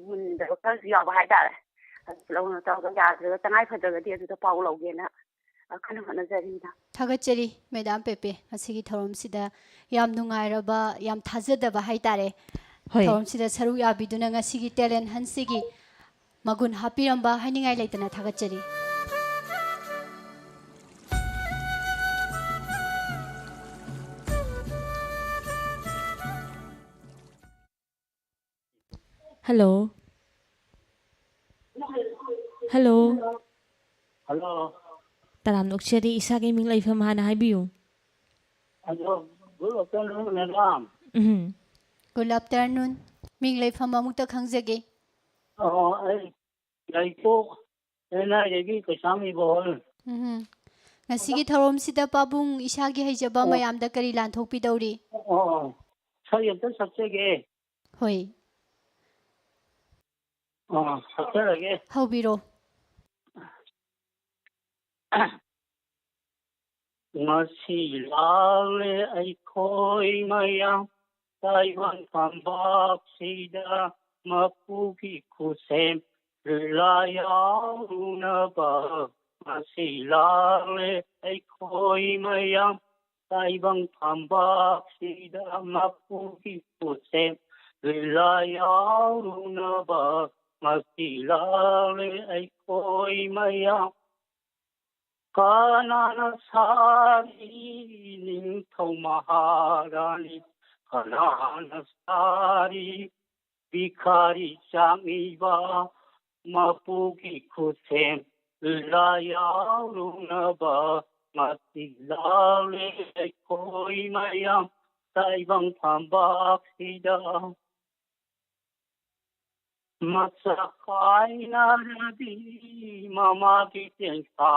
ꯃꯨꯟꯗꯕ ꯈꯔꯁꯨ ꯌꯥꯎꯕ ꯍꯥꯏꯇꯥꯔꯦ꯫ ꯑꯗꯨ ꯂꯧꯅ ꯇꯧꯔꯒ ꯌꯥꯗ꯭ꯔꯒ ꯇꯉꯥꯏ ꯐꯗ꯭ꯔꯒꯗꯤ ꯑꯗꯨꯗ ꯄꯥꯎ ꯂꯧꯒꯦꯅ, ꯑ, ꯀꯟꯅ ꯍꯣꯠꯅꯖꯔꯤꯅ꯫ ꯊꯥꯒꯠꯆꯔꯤ ꯃꯦꯗꯥꯝ ꯄꯦꯄꯦ, ꯉꯁꯤꯒꯤ ꯊꯧꯔꯝꯁꯤꯗ ꯌꯥꯝ ꯅꯨꯡꯉꯥꯏꯔꯕ, ꯌꯥꯝ ꯊꯥꯖꯗꯕ ꯍꯥꯏꯇꯥꯔꯦ, ꯍꯣꯏ꯫ ꯊꯧꯔꯝꯁꯤꯗ ꯁꯔꯨꯛ ꯌꯥꯕꯤꯗꯨꯅ ꯉꯁꯤꯒꯤ ꯇꯦꯂꯦꯟ ꯍꯟꯁꯤꯒꯤ ꯃꯒꯨꯟ ꯍꯥꯞꯄꯤꯔꯝꯕ ꯍꯥꯏꯅꯤꯡꯉꯥꯏ ꯂꯩꯇꯅ ꯊꯥꯒꯠꯆꯔꯤ꯫ ꯍꯜꯂꯣ꯫ ꯍꯜꯂꯣ꯫ ꯍꯜꯂꯣ꯫ ꯇꯔꯥꯝꯅ ꯑꯣꯛꯆꯔꯤ, ꯏꯁꯥꯒꯤ ꯃꯤꯡ ꯂꯩꯐꯝ ꯍꯥꯟꯅ ꯍꯥꯏꯕꯤꯌꯨ꯫ ꯍꯜꯂꯣ꯫ Good afternoon, madam. ꯎꯝ꯫ Good afternoon. ꯃꯤꯡ ꯂꯩꯐꯝ ꯑꯃꯨꯛꯇ ꯈꯪꯖꯒꯦ꯫ ꯑꯣ, ꯑꯩ ꯂꯩꯀꯣꯛ ꯂꯩꯅꯥꯏꯗꯒꯤ ꯀꯩꯁꯥꯝ ꯏꯕꯣꯍꯜ꯫ ꯎꯝ꯫ ꯉꯁꯤꯒꯤ ꯊꯧꯔꯝꯁꯤꯗ ꯄꯥꯕꯨꯡ ꯏꯁꯥꯒꯤ ꯍꯩꯖꯕ ꯑꯣ꯫ ꯃꯌꯥꯝꯗ ꯀꯔꯤ ꯂꯥꯟꯊꯣꯛꯄꯤꯗꯧꯔꯤ? ꯑꯣ, ꯏꯁꯩ ꯑꯝꯇ ꯁꯛꯆꯒꯦ꯫ ꯍꯣꯏ꯫ ꯑꯣ, ꯁꯛꯆꯔꯒꯦ꯫ ꯍꯧꯕꯤꯔꯣ꯫ ꯉꯁꯤ ꯂꯥꯛꯂꯦ ꯑꯩꯈꯣꯏ ꯃꯌꯥꯝ ꯇꯥꯏꯕꯪ ꯐꯝꯕꯥꯛꯁꯤꯗ ꯃꯄꯨꯒꯤ ꯈꯨꯠꯁꯦꯝ ꯂꯤꯂꯥ ꯌꯥꯎꯔꯨꯅꯕ꯫ ꯉꯁꯤ ꯂꯥꯛꯂꯦ ꯑꯩꯈꯣꯏ ꯃꯌꯥꯝ ꯇꯥꯏꯕꯪ ꯐꯝꯕꯥꯛꯁꯤꯗ ꯃꯄꯨꯒꯤ ꯈꯨꯠꯁꯦꯝ ꯂꯤꯂꯥ ꯌꯥꯎꯔꯨꯅꯕ꯫ ꯉꯁꯤ ꯂꯥꯛꯂꯦ ꯑꯩꯈꯣꯏ ꯃꯌꯥꯝ ꯀꯅꯥꯅ ꯁꯥꯔꯤ ꯅꯤꯡꯊꯧ ꯃꯍꯥꯔꯥꯅꯤ? ꯀꯅꯥꯅ ꯁꯥꯔꯤ ꯚꯤꯈꯥꯔꯤ ꯆꯥꯛꯅꯤꯕ? ꯃꯄꯨꯒꯤ ꯈꯨꯠꯁꯦꯝ ꯂꯥ ꯌꯥꯎꯔꯨꯅꯕ ꯉꯁꯤ ꯂꯥꯛꯂꯦ ꯑꯩꯈꯣꯏ ꯃꯌꯥꯝ ꯇꯥꯏꯕꯪ ꯐꯝꯕꯥꯛꯁꯤꯗ꯫ ꯃꯁꯛ ꯍꯥꯏꯅꯔꯗꯤ ꯃꯃꯥꯒꯤ ꯆꯦꯡꯁꯥ,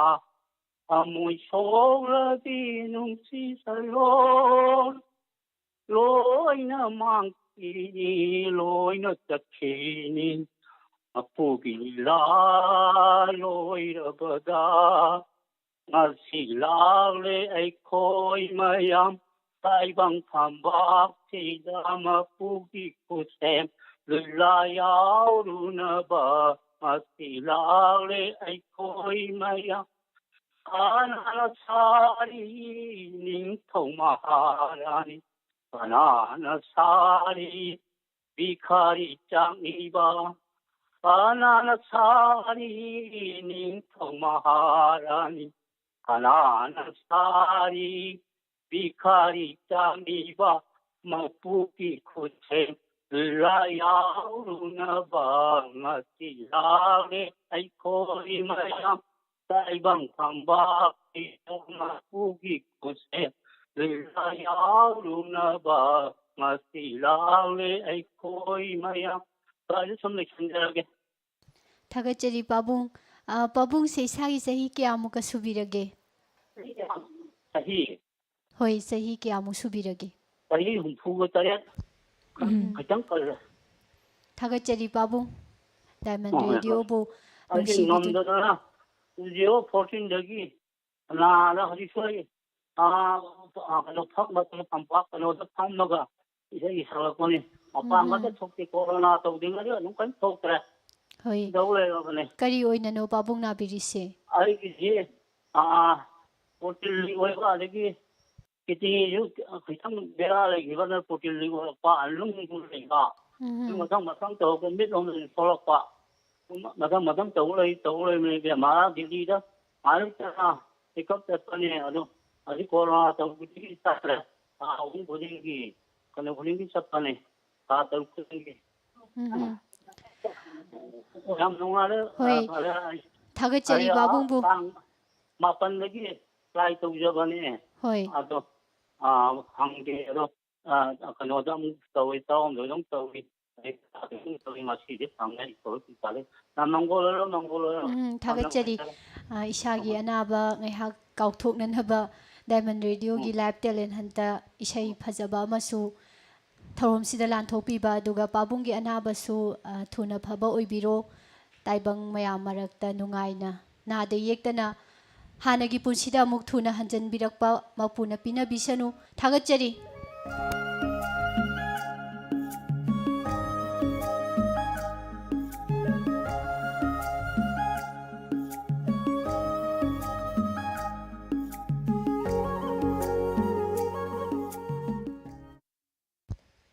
ꯊꯃꯣꯏ ꯁꯣꯛꯂꯗꯤ ꯅꯨꯡꯁꯤ ꯁꯩꯔꯣꯜ, ꯂꯣꯏꯅ ꯃꯥꯡ ꯆꯠꯈꯤꯅꯤ, ꯂꯣꯏꯅ ꯆꯠꯈꯤꯅꯤ꯫ ꯃꯄꯨꯒꯤ ꯂꯤꯂꯥ ꯂꯣꯏꯔꯕꯗ ꯉꯁꯤ ꯂꯥꯛꯂꯦ ꯑꯩꯈꯣꯏ ꯃꯌꯥꯝ꯫ ꯇꯥꯏꯕꯪ ꯐꯝꯕꯥꯛꯁꯤꯗ ꯃꯄꯨꯒꯤ ꯈꯨꯠꯁꯦꯝ ꯂꯤꯂꯥ ꯌꯥꯎꯔꯨꯅꯕ ꯉꯁꯤ ꯂꯥꯛꯂꯦ ꯑꯩꯈꯣꯏ ꯃꯌꯥꯝ꯫ ꯀꯅꯥꯅ ꯁꯥꯔꯤ ꯅꯤꯡꯊꯧ ꯃꯍꯥꯔꯥꯅꯤ? ꯀꯅꯥꯅ ꯁꯥꯔꯤ ꯚꯤꯈꯥꯔꯤ ꯆꯥꯛꯅꯤꯕ? ꯀꯅꯥꯅ ꯁꯥꯔꯤ ꯅꯤꯡꯊꯧ ꯃꯍꯥꯔꯥꯅꯤ? ꯀꯅꯥꯅ ꯁꯥꯔꯤ ꯚꯤꯈꯥꯔꯤ ꯆꯥꯛꯅꯤꯕ? ꯃꯄꯨꯒꯤ ꯈꯨꯠꯁꯦꯝ ꯂꯤꯂꯥ ꯌꯥꯎꯔꯨꯅꯕ ꯉꯁꯤ ꯂꯥꯛꯂꯦ ꯑꯩꯈꯣꯏ ꯃꯌꯥꯝ꯫ ꯇꯥꯏꯕꯪ ꯐꯝꯕꯥꯛꯀꯤ ꯃꯄꯨꯒꯤ ꯈꯨꯠꯁꯦꯝ ꯂꯤꯂꯥ ꯌꯥꯎꯔꯨꯅꯕ ꯉꯁꯤ ꯂꯥꯛꯂꯦ ꯑꯩꯈꯣꯏ ꯃꯌꯥꯝ꯫ ꯁ꯭ꯋꯥꯏꯗ ꯁꯨꯝ ꯂꯣꯏꯁꯤꯟꯖꯔꯒꯦ꯫ ꯊꯥꯒꯠꯆꯔꯤ ꯄꯥꯕꯨꯡ꯫ ꯑ, ꯄꯥꯕꯨꯡꯁꯦ ꯏꯁꯥꯒꯤ ꯆꯍꯤ ꯀꯌꯥꯃꯨꯛꯀ ꯁꯨꯕꯤꯔꯒꯦ? ꯆꯍꯤ? ꯍꯣꯏ, ꯆꯍꯤ ꯀꯌꯥꯃꯨꯛ ꯁꯨꯕꯤꯔꯒꯦ? ꯆꯍꯤ ꯍꯨꯝꯐꯨꯒ ꯇꯔꯦꯠ꯫ ꯎꯝ꯫ ꯈꯤꯇꯪ ꯀꯜꯂꯦ꯫ ꯊꯥꯒꯠꯆꯔꯤ ꯄꯥꯕꯨꯡ꯫ ꯗꯥꯏꯃꯟ ꯍꯣꯏ, ꯍꯣꯏ, ꯔꯦꯗꯤꯑꯣꯕꯨ ꯍꯣꯏ꯫ ꯑꯩꯗꯤ ꯅꯨꯡꯁꯤꯕꯤꯗꯨꯅ ꯉꯝꯗꯗꯅ ꯖꯤꯑꯣ ꯐꯣꯔꯇꯤꯟꯗꯒꯤ ꯅꯥꯗ ꯍꯧꯖꯤꯛꯁꯨ ꯑꯩ, ꯑꯥ, ꯑꯥ, ꯀꯩꯅꯣ, ꯐꯛ ꯃꯇꯝ ꯇꯝꯄꯥꯛ ꯀꯩꯅꯣꯗ ꯐꯝꯃꯒ ꯏꯁꯩ ꯁꯛꯂꯛꯄꯅꯤ꯫ ꯃꯄꯥꯟ ꯎꯝ꯫ ꯑꯃꯠꯇ ꯊꯣꯛꯇꯦ, ꯀꯣꯔꯣꯅꯥ ꯇꯧꯗ꯭ꯔꯤꯉꯩꯗ ꯑꯗꯨꯝ ꯀꯔꯤꯝ ꯊꯣꯛꯇ꯭ꯔꯦ꯫ ꯍꯣꯏ꯫ ꯇꯧ ꯂꯩꯔꯕꯅꯦ꯫ ꯀꯔꯤ ꯑꯣꯏꯅꯅꯣ ꯄꯥꯕꯨꯡ ꯅꯥꯕꯤꯔꯤꯁꯦ? ꯑꯩꯒꯤꯁꯤ, ꯑꯥ, ꯄꯣꯇꯤꯜ ꯂꯤꯛ ꯑꯣꯏꯕ, ꯑꯗꯒꯤ ꯀꯤꯗꯅꯤꯁꯨ ꯈꯤꯇꯪ ꯕꯦꯔꯥ ꯂꯩꯈꯤꯕꯅ ꯄꯣꯇꯤꯜ ꯂꯤꯛ ꯑꯣꯏꯔꯛꯄ, ꯅꯨꯡꯁꯨ ꯂꯩꯕ꯫ ꯎꯝ꯫ ꯃꯊꯪ ꯃꯊꯪ ꯇꯧꯔꯒ ꯃꯤꯠ ꯂꯣꯝꯗꯁꯨ ꯁꯣꯛꯂꯛꯄ꯫ ꯃꯊꯪ ꯃꯊꯪ ꯇꯧ ꯂꯩ, ꯇꯧ ꯂꯩꯕꯅꯦ ꯏꯕꯦꯝꯃ꯫ ꯗꯤꯜꯂꯤꯗ ꯃꯥꯔꯛ ꯇꯔꯥ ꯆꯦꯛꯑꯞ ꯆꯠꯄꯅꯦ꯫ ꯑꯗꯣ ꯍꯧꯖꯤꯛ ꯀꯣꯔꯣꯅꯥ ꯇꯧꯕꯗꯒꯤ ꯆꯠꯇ꯭ꯔꯦ꯫ ꯊꯥ ꯑꯍꯨꯝ ꯈꯨꯗꯤꯡꯒꯤ, ꯀꯩꯅꯣ ꯈꯨꯗꯤꯡꯒꯤ ꯆꯠꯄꯅꯦ꯫ ꯊꯥ ꯇꯔꯨꯛ ꯈꯨꯗꯤꯡꯒꯤ꯫ ꯎꯝ꯫ ꯌꯥꯝ ꯅꯨꯡꯉꯥꯏꯔꯦ꯫ ꯍꯣꯏ꯫ ꯐꯔꯦ꯫ ꯊꯥꯒꯠꯆꯔꯤ ꯑꯩ ꯄꯥꯕꯨꯡꯕꯨ꯫ ꯇꯥꯡ ꯃꯥꯄꯟꯗꯒꯤ ꯇ꯭ꯔꯥꯏ ꯇꯧꯖꯕꯅꯦ꯫ ꯍꯣꯏ꯫ ꯑꯗꯣ, ꯑꯥ, ꯐꯪꯗꯦ꯫ ꯑꯗꯣ, ꯑꯥ, ꯀꯩꯅꯣꯗ ꯑꯃꯨꯛ ꯇꯧꯏ, ꯇꯔꯥꯍꯨꯝꯗꯣꯏꯗ ꯑꯃꯨꯛ ꯇꯧꯏ꯫ ꯑꯗꯩ ꯑꯗꯨꯝ ꯇꯧꯏ꯫ ꯉꯁꯤꯗꯤ ꯐꯪꯉꯦ꯫ ꯑꯩ ꯊꯕꯛ ꯆꯠꯂꯦ꯫ ꯅꯪ ꯃꯪꯒꯣꯜ ꯑꯣꯏꯔꯣ, ꯃꯪꯒꯣꯜ ꯑꯣꯏꯔꯣ꯫ ꯎꯝ, ꯊꯥꯒꯠꯆꯔꯤ꯫ ꯑꯥ, ꯏꯁꯥꯒꯤ ꯑꯅꯥꯕ ꯉꯥꯏꯍꯥꯛ ꯀꯥꯎꯊꯣꯛꯅꯅꯕ ꯗꯥꯏꯃꯟ ꯔꯦꯗꯤꯑꯣꯒꯤ ꯎꯝ꯫ ꯂꯥꯏꯞ ꯇꯦꯂꯦꯟ ꯍꯟꯇ ꯏꯁꯩ ꯐꯖꯕ ꯑꯃꯁꯨ ꯊꯧꯔꯝꯁꯤꯗ ꯂꯥꯟꯊꯣꯛꯄꯤꯕ, ꯑꯗꯨꯒ ꯄꯥꯕꯨꯡꯒꯤ ꯑꯅꯥꯕꯁꯨ, ꯑ, ꯊꯨꯅ ꯐꯕ ꯑꯣꯏꯕꯤꯔꯣ꯫ ꯇꯥꯏꯕꯪ ꯃꯌꯥꯝ ꯃꯔꯛꯇ ꯅꯨꯡꯉꯥꯏꯅ, ꯅꯥꯗ ꯌꯦꯛꯇꯅ ꯍꯥꯟꯅꯒꯤ ꯄꯨꯟꯁꯤꯗ ꯑꯃꯨꯛ ꯊꯨꯅ ꯍꯟꯖꯤꯟꯕꯤꯔꯛꯄ ꯃꯄꯨꯅ ꯄꯤꯅꯕꯤꯁꯅꯨ꯫ ꯊꯥꯒꯠꯆꯔꯤ꯫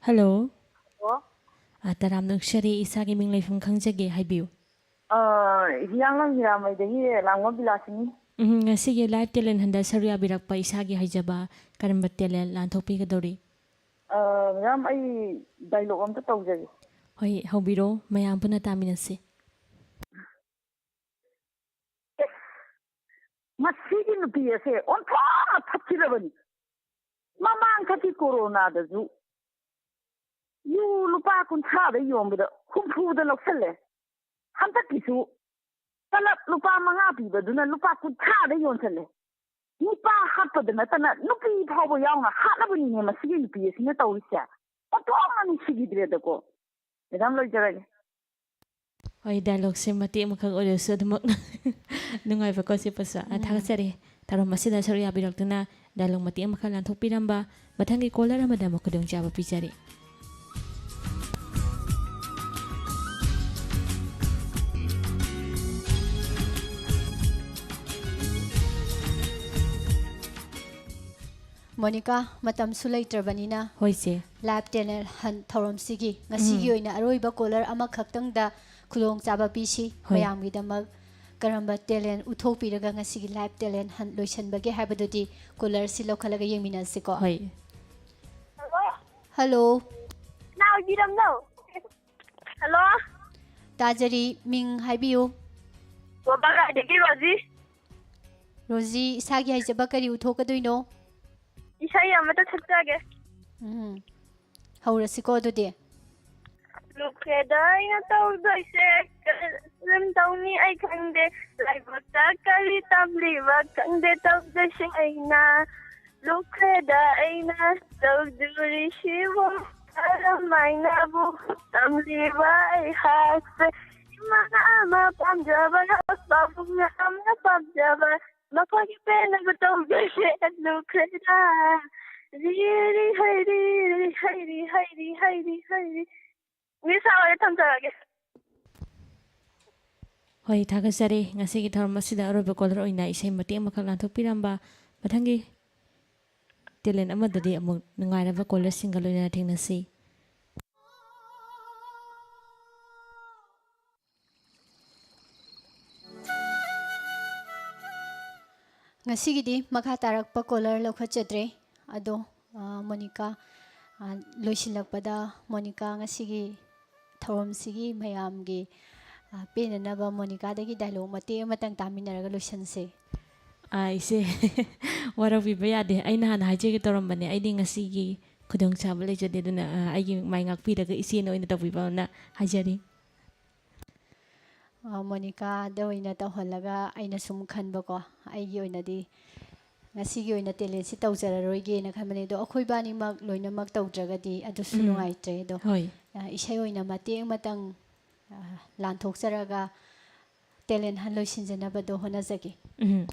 ꯍꯜꯂꯣ꯫ ꯍꯜꯂꯣ꯫ ꯑ, ꯇꯔꯥꯝꯅ ꯑꯣꯛꯆꯔꯤ, ꯏꯁꯥꯒꯤ ꯃꯤꯡ ꯂꯩꯐꯝ ꯈꯪꯖꯒꯦ, ꯍꯥꯏꯕꯤꯌꯨ꯫ ꯑ, ꯍꯤꯌꯥꯡꯂꯝ ꯍꯤꯔꯥꯃꯩꯗꯒꯤ ꯂꯥꯡꯕꯝ ꯕꯤꯂꯥꯁꯤꯅꯤ꯫ ꯎꯝ, ꯉꯁꯤꯒꯤ Live Talent Hunt ꯁꯔꯨꯛ ꯌꯥꯕꯤꯔꯛꯄ ꯏꯁꯥꯒꯤ ꯍꯩꯖꯕ ꯀꯔꯝꯕ talent ꯂꯥꯟꯊꯣꯛꯄꯤꯒꯗꯧꯔꯤ? ꯑ, ꯃꯦꯗꯥꯝ, ꯑꯩ dialogue ꯑꯝꯇ ꯇꯧꯖꯒꯦ꯫ ꯍꯣꯏ, ꯍꯧꯕꯤꯔꯣ, ꯃꯌꯥꯝ ꯄꯨꯟꯅ ꯇꯥꯃꯤꯟꯅꯁꯤ꯫ ꯃꯁꯤꯒꯤ ꯅꯨꯄꯤ ꯑꯁꯦ ꯑꯣꯟꯊꯣꯛꯅ ꯐꯠꯈꯤꯗꯕꯅꯤ꯫ ꯃꯃꯥꯡ ꯊꯛꯀꯤ ꯀꯣꯔꯣꯅꯥꯗꯁꯨ ꯌꯨ ꯂꯨꯄꯥ ꯀꯨꯟꯊ꯭ꯔꯥꯗ ꯌꯣꯟꯕꯗ ꯍꯨꯝꯐꯨꯗ ꯂꯧꯁꯜꯂꯦ꯫ ꯍꯟꯗꯛꯀꯤꯁꯨ ꯇꯂꯞ ꯂꯨꯄꯥ ꯃꯉꯥ ꯄꯤꯕꯗꯨꯅ ꯂꯨꯄꯥ ꯀꯨꯟꯊ꯭ꯔꯥꯗ ꯌꯣꯟꯁꯜꯂꯦ꯫ ꯅꯨꯄꯥ ꯍꯥꯠꯄꯗ ꯅꯠꯇꯅ ꯅꯨꯄꯤ ꯐꯥꯎꯕ ꯌꯥꯎꯅ ꯍꯥꯠꯂꯕꯅꯤꯅꯦ ꯃꯁꯤꯒꯤ ꯅꯨꯄꯤ ꯑꯁꯤꯅ ꯇꯧꯔꯤꯁꯦ꯫ ꯑꯣꯟꯊꯣꯛꯅ ꯅꯨꯡꯁꯤꯈꯤꯗ꯭ꯔꯦꯗꯀꯣ꯫ ꯃꯦꯗꯥꯝ, ꯂꯣꯏꯖꯔꯒꯦ꯫ ꯍꯣꯏ, dialogue ꯁꯦ ꯃꯇꯦꯛ ꯑꯃꯈꯛ ꯑꯣꯏꯔꯁꯨ ꯑꯗꯨꯃꯛ ꯅꯨꯡꯉꯥꯏꯕꯀꯣ, ꯆꯦ ꯄꯁꯥ꯫ ꯑ, ꯎꯝ꯫ ꯊꯥꯒꯠꯆꯔꯤ꯫ ꯊꯧꯔꯝ ꯑꯁꯤꯗ ꯁꯔꯨꯛ ꯌꯥꯕꯤꯔꯛꯇꯨꯅ dialogue ꯃꯇꯦꯛ ꯑꯃꯈꯛ ꯂꯥꯟꯊꯣꯛꯄꯤꯔꯝꯕ꯫ ꯃꯊꯪꯒꯤ caller ꯑꯃꯗ ꯑꯃꯨꯛ ꯈꯨꯗꯣꯡꯆꯥꯕ ꯄꯤꯖꯔꯤ꯫ ꯃꯣꯅꯤꯀꯥ, ꯃꯇꯝꯁꯨ ꯂꯩꯇ꯭ꯔꯕꯅꯤꯅ, ꯍꯣꯏ, ꯆꯦ꯫ Live Talent Hunt ꯊꯧꯔꯝꯁꯤꯒꯤ ꯉꯁꯤꯒꯤ ꯎꯝ꯫ ꯑꯣꯏꯅ ꯑꯔꯣꯏꯕ caller ꯑꯃꯈꯛꯇꯪꯗ ꯈꯨꯗꯣꯡꯆꯥꯕ ꯄꯤꯁꯤ꯫ ꯍꯣꯏ꯫ ꯃꯌꯥꯝꯒꯤꯗꯃꯛ ꯀꯔꯝꯕ talent ꯎꯠꯊꯣꯛꯄꯤꯔꯒ ꯉꯁꯤꯒꯤ Live Talent Hunt ꯂꯣꯏꯁꯤꯟꯕꯒꯦ ꯍꯥꯏꯕꯗꯨꯗꯤ caller ꯁꯤ ꯂꯧꯈꯠꯂꯒ ꯌꯦꯡꯃꯤꯟꯅꯁꯤꯀꯣ꯫ ꯍꯣꯏ꯫ ꯍꯜꯂꯣ꯫ ꯍꯜꯂꯣ꯫ ꯀꯅꯥ ꯑꯣꯏꯕꯤꯔꯕꯅꯣ? ꯍꯜꯂꯣ꯫ ꯇꯥꯖꯔꯤ, ꯃꯤꯡ ꯍꯥꯏꯕꯤꯌꯨ꯫ ꯋꯥꯕꯒꯥꯏꯗꯒꯤ ꯔꯣꯖꯤ꯫ ꯔꯣꯖꯤ, ꯏꯁꯥꯒꯤ ꯍꯩꯖꯕ ꯀꯔꯤ ꯎꯠꯊꯣꯛꯀꯗꯣꯏꯅꯣ? ꯏꯁꯩ ꯑꯃꯇ ꯁꯛꯆꯒꯦ꯫ ꯎꯝ꯫ ꯍꯧꯔꯁꯤꯀꯣ ꯑꯗꯨꯗꯤ꯫ ꯂꯨꯈ꯭ꯔꯦꯗ ꯑꯩꯅ ꯇꯧꯗꯣꯏꯁꯦ, ꯀꯔꯝ ꯇꯧꯅꯤ ꯑꯩ ꯈꯪꯗꯦ꯫ ꯂꯥꯏꯕꯛꯇ ꯀꯔꯤ ꯇꯝꯂꯤꯕ ꯈꯪꯗꯦ ꯇꯧꯗꯣꯏꯁꯦ ꯑꯩꯅ꯫ ꯂꯨꯈ꯭ꯔꯦꯗ ꯑꯩꯅ ꯇꯧꯗꯣꯔꯤꯁꯤꯕꯣ꯫ ꯀꯔꯝꯍꯥꯏꯅꯕꯨ ꯇꯝꯂꯤꯕ ꯑꯩꯍꯥꯛꯁꯦ? ꯏꯃꯥꯅ ꯑꯃ ꯄꯥꯝꯖꯕ, ꯄꯥꯕꯨꯡꯅ ꯑꯃ ꯄꯥꯝꯖꯕ, ꯃꯈꯣꯏꯒꯤ ꯄꯦꯟꯅꯕ ꯇꯧꯖꯒꯦ ꯂꯨꯈ꯭ꯔꯦꯗ꯫ ꯔꯤ ꯔꯤ ꯍꯩ ꯔꯤ ꯔꯤ ꯍꯩ ꯔꯤ ꯍꯩ ꯔꯤ ꯍꯩ ꯔꯤ ꯍꯩ ꯔꯤ꯫ ꯃꯤꯁ ꯁꯥꯔ, ꯊꯝꯖꯔꯒꯦ꯫ ꯍꯣꯏ, ꯊꯥꯒꯠꯆꯔꯤ꯫ ꯉꯁꯤꯒꯤ ꯊꯧꯔꯝ ꯑꯁꯤꯗ ꯑꯔꯣꯏꯕ ꯀꯣꯂꯔ ꯑꯣꯏꯅ ꯏꯁꯩ ꯃꯇꯦꯛ ꯑꯃꯈꯛ ꯂꯥꯟꯊꯣꯛꯄꯤꯔꯝꯕ꯫ ꯃꯊꯪꯒꯤ ꯇꯦꯂꯦꯟ ꯑꯃꯗꯗꯤ ꯑꯃꯨꯛ ꯅꯨꯡꯉꯥꯏꯔꯕ ꯀꯣꯂꯔꯁꯤꯡꯒ ꯂꯣꯏꯅꯅ ꯊꯦꯡꯅꯁꯤ꯫ ꯉꯁꯤꯒꯤꯗꯤ ꯃꯈꯥ ꯇꯥꯔꯛꯄ ꯀꯣꯂꯔ ꯂꯧꯈꯠꯆꯗ꯭ꯔꯦ꯫ ꯑꯗꯣ, ꯑ, ꯃꯣꯅꯤꯀꯥ, ꯑ, ꯂꯣꯏꯁꯤꯜꯂꯛꯄꯗ ꯃꯣꯅꯤꯀꯥ, ꯉꯁꯤꯒꯤ ꯊꯧꯔꯝꯁꯤꯒꯤ ꯃꯌꯥꯝꯒꯤ, ꯑ, ꯄꯦꯟꯅꯅꯕ ꯃꯣꯅꯤꯀꯥꯗꯒꯤ ꯗꯥꯏꯂꯣꯛ ꯃꯇꯦꯛ ꯑꯃꯇꯪ ꯇꯥꯃꯤꯟꯅꯔꯒ ꯂꯣꯏꯁꯤꯟꯁꯦ꯫ ꯑ, ꯏꯆꯦ, ꯋꯥꯔꯧꯕꯤꯕ ꯌꯥꯗꯦ꯫ ꯑꯩꯅ ꯍꯥꯟꯅ ꯍꯥꯏꯖꯒꯦ ꯇꯧꯔꯝꯕꯅꯦ꯫ ꯑꯩꯗꯤ ꯉꯁꯤꯒꯤ ꯈꯨꯗꯣꯡꯆꯥꯕ ꯂꯩꯖꯗꯦ꯫ ꯑꯗꯨꯅ, ꯑ, ꯑꯩꯒꯤ ꯃꯥꯏ ꯉꯥꯛꯄꯤꯔꯒ ꯏꯆꯦꯅ ꯑꯣꯏꯅ ꯇꯧꯕꯤꯕꯅ ꯍꯥꯏꯖꯔꯤ꯫ ꯑ, ꯃꯣꯅꯤꯀꯥꯗ ꯑꯣꯏꯅ ꯇꯧꯍꯜꯂꯒ ꯑꯩꯅ ꯁꯨꯝ ꯈꯟꯕꯀꯣ, ꯑꯩꯒꯤ ꯑꯣꯏꯅꯗꯤ ꯉꯁꯤꯒꯤ ꯑꯣꯏꯅ ꯇꯦꯂꯦꯟꯁꯤ ꯇꯧꯖꯔꯔꯣꯏꯒꯦꯅ ꯈꯟꯕꯅꯦ꯫ ꯑꯗꯣ ꯑꯩꯈꯣꯏ ꯏꯕꯥꯅꯤꯃꯛ ꯂꯣꯏꯅꯃꯛ ꯇꯧꯗ꯭ꯔꯒꯗꯤ ꯑꯗꯨꯁꯨ ꯎꯝ꯫ ꯅꯨꯡꯉꯥꯏꯇ꯭ꯔꯦ꯫ ꯑꯗꯣ, ꯍꯣꯏ꯫ ꯑ, ꯏꯁꯩ ꯑꯣꯏꯅ ꯃꯇꯦꯛ ꯑꯃꯇꯪ, ꯑ, ꯂꯥꯟꯊꯣꯛꯆꯔꯒ ꯇꯦꯂꯦꯟ ꯍꯟ ꯂꯣꯏꯁꯤꯟꯖꯅꯕꯗꯣ ꯍꯣꯠꯅꯖꯒꯦ꯫ ꯎꯝ꯫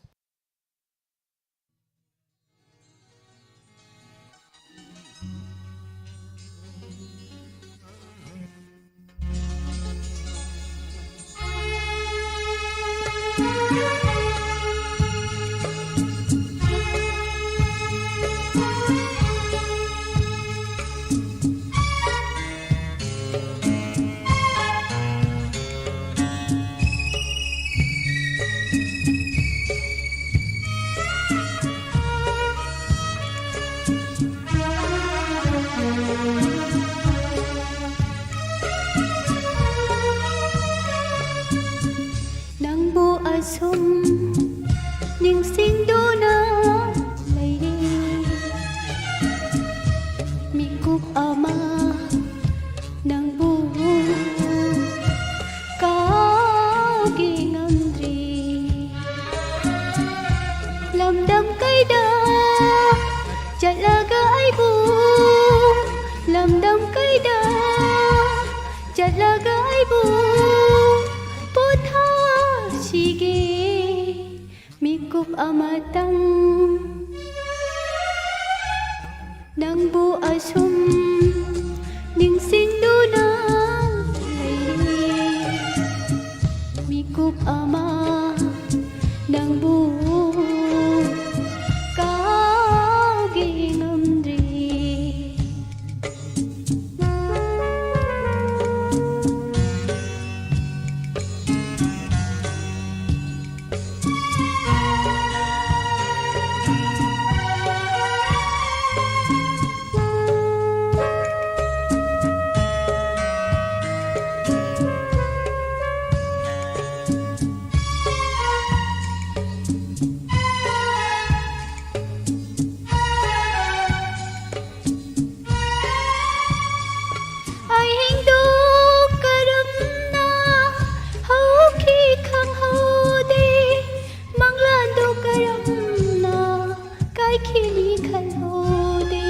ꯅꯪꯕꯨ ꯑꯁꯨꯝ ꯅꯤꯡꯁꯤꯡꯗꯨꯅ ꯂꯩꯔꯦ꯫ ꯃꯤꯀꯨꯞ ꯑꯃ ꯅꯪꯕꯨ ꯀꯥꯎꯒꯦ ꯉꯝꯗ꯭ꯔꯤ꯫ ꯂꯝꯗꯝ ꯀꯩꯗ ꯆꯠꯂꯒ ꯑꯩꯕꯨ ꯂꯝꯗꯝ ꯄꯣꯊꯥꯁꯤꯒꯦ ꯃꯤꯀꯨꯞ ꯑꯃꯇꯪ꯫ ꯅꯪꯕꯨ ꯑꯁꯨꯝ ꯅꯤꯡꯁꯤꯡꯗꯨꯅ ꯂꯩꯔꯦ꯫ ꯃꯤꯀꯨꯞ ꯑꯃ ꯅꯪꯕꯨ ꯀꯥꯎꯒꯦ ꯉꯝꯗ꯭ꯔꯦ꯫ ꯑꯍꯤꯡꯗꯨ ꯀꯔꯝꯅ ꯍꯧꯈꯤ ꯈꯪꯍꯧꯗꯦ, ꯃꯪꯂꯥꯟꯗꯨ ꯀꯔꯝꯅ ꯀꯥꯏꯈꯤꯅꯤ ꯈꯜꯍꯧꯗꯦ꯫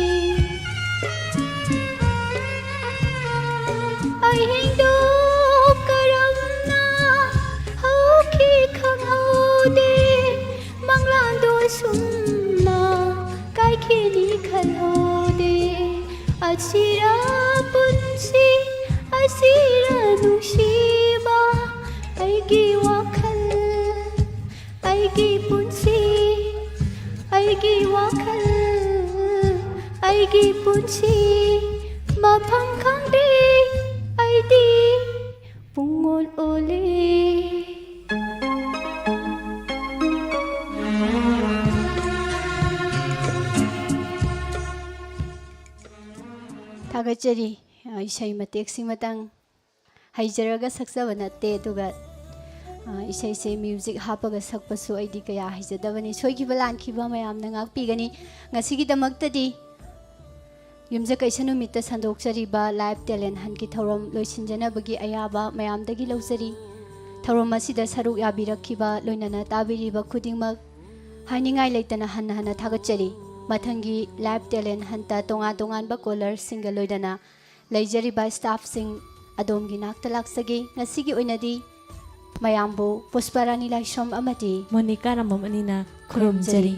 ꯑꯍꯤꯡꯗꯨ ꯀꯔꯝꯅ ꯍꯧꯈꯤ ꯈꯪꯍꯧꯗꯦ, ꯃꯪꯂꯥꯟꯗꯨ ꯁꯨꯝꯅ ꯀꯥꯏꯈꯤꯅꯤ ꯈꯜꯍꯧꯗꯦ꯫ ꯑꯁꯤꯔ ꯄꯨꯟꯁꯤ, ꯑꯁꯤꯔ ꯅꯨꯡꯁꯤꯕ, ꯑꯩꯒꯤ ꯋꯥꯈꯜ, ꯑꯩꯒꯤ ꯄꯨꯟꯁꯤ, ꯑꯩꯒꯤ ꯋꯥꯈꯜ, ꯑꯩꯒꯤ ꯄꯨꯟꯁꯤ, ꯃꯐꯝ ꯈꯪꯗꯦ ꯑꯩꯗꯤ ꯄꯨꯡꯑꯣꯟ ꯑꯣꯜꯂꯦ꯫ ꯊꯥꯒꯠꯆꯔꯤ꯫ ꯑ, ꯏꯁꯩ ꯃꯇꯦꯛꯁꯤꯃꯇꯪ ꯍꯩꯖꯔꯒ ꯁꯛꯆꯕ ꯅꯠꯇꯦ, ꯑꯗꯨꯒ, ꯑ, ꯏꯁꯩꯁꯦ ꯃ꯭ꯌꯨꯖꯤꯛ ꯍꯥꯞꯄꯒ ꯁꯛꯄꯁꯨ ꯑꯩꯗꯤ ꯀꯌꯥ ꯍꯩꯖꯗꯕꯅꯤ꯫ ꯁꯣꯏꯈꯤꯕ ꯂꯥꯟꯈꯤꯕ ꯃꯌꯥꯝꯅ ꯉꯥꯛꯄꯤꯒꯅꯤ꯫ ꯉꯁꯤꯒꯤꯗꯃꯛꯇꯗꯤ ꯌꯨꯝꯖꯀꯩꯁ ꯅꯨꯃꯤꯠꯇ ꯁꯟꯗꯣꯛꯆꯔꯤꯕ ꯂꯥꯏꯐ ꯇꯦꯂꯦꯟ ꯍꯟꯠꯀꯤ ꯊꯧꯔꯝ ꯂꯣꯏꯁꯤꯟꯖꯅꯕꯒꯤ ꯑꯌꯥꯕ ꯃꯌꯥꯝꯗꯒꯤ ꯂꯧꯖꯔꯤ꯫ ꯊꯧꯔꯝ ꯑꯁꯤꯗ ꯁꯔꯨꯛ ꯌꯥꯕꯤꯔꯛꯈꯤꯕ, ꯂꯣꯏꯅꯅ ꯇꯥꯕꯤꯔꯤꯕ ꯈꯨꯗꯤꯡꯃꯛ ꯍꯥꯏꯅꯤꯡꯉꯥꯏ ꯂꯩꯇꯅ ꯍꯟꯅ ꯍꯟꯅ ꯊꯥꯒꯠꯆꯔꯤ꯫ ꯃꯊꯪꯒꯤ ꯂꯥꯏꯐ ꯇꯦꯂꯦꯟ ꯍꯟꯠꯇ ꯇꯣꯉꯥꯟ ꯇꯣꯉꯥꯟꯕ ꯀꯣꯂꯔꯁꯤꯡꯒ ꯂꯣꯏꯅꯅ ꯂꯩꯖꯔꯤꯕ ꯁ꯭ꯇꯥꯐꯁꯤꯡ ꯑꯗꯣꯝꯒꯤ ꯅꯥꯛꯇ ꯂꯥꯛꯆꯒꯦ꯫ ꯉꯁꯤꯒꯤ ꯑꯣꯏꯅꯗꯤ ꯃꯌꯥꯝꯕꯨ ꯄꯨꯁꯄꯔꯥꯅꯤ ꯂꯥꯏꯁ꯭ꯔꯝ ꯑꯃꯗꯤ ꯃꯣꯅꯤꯀꯥ ꯔꯥꯝꯕꯝ ꯑꯅꯤꯅ ꯈꯨꯔꯨꯝꯖꯔꯤ꯫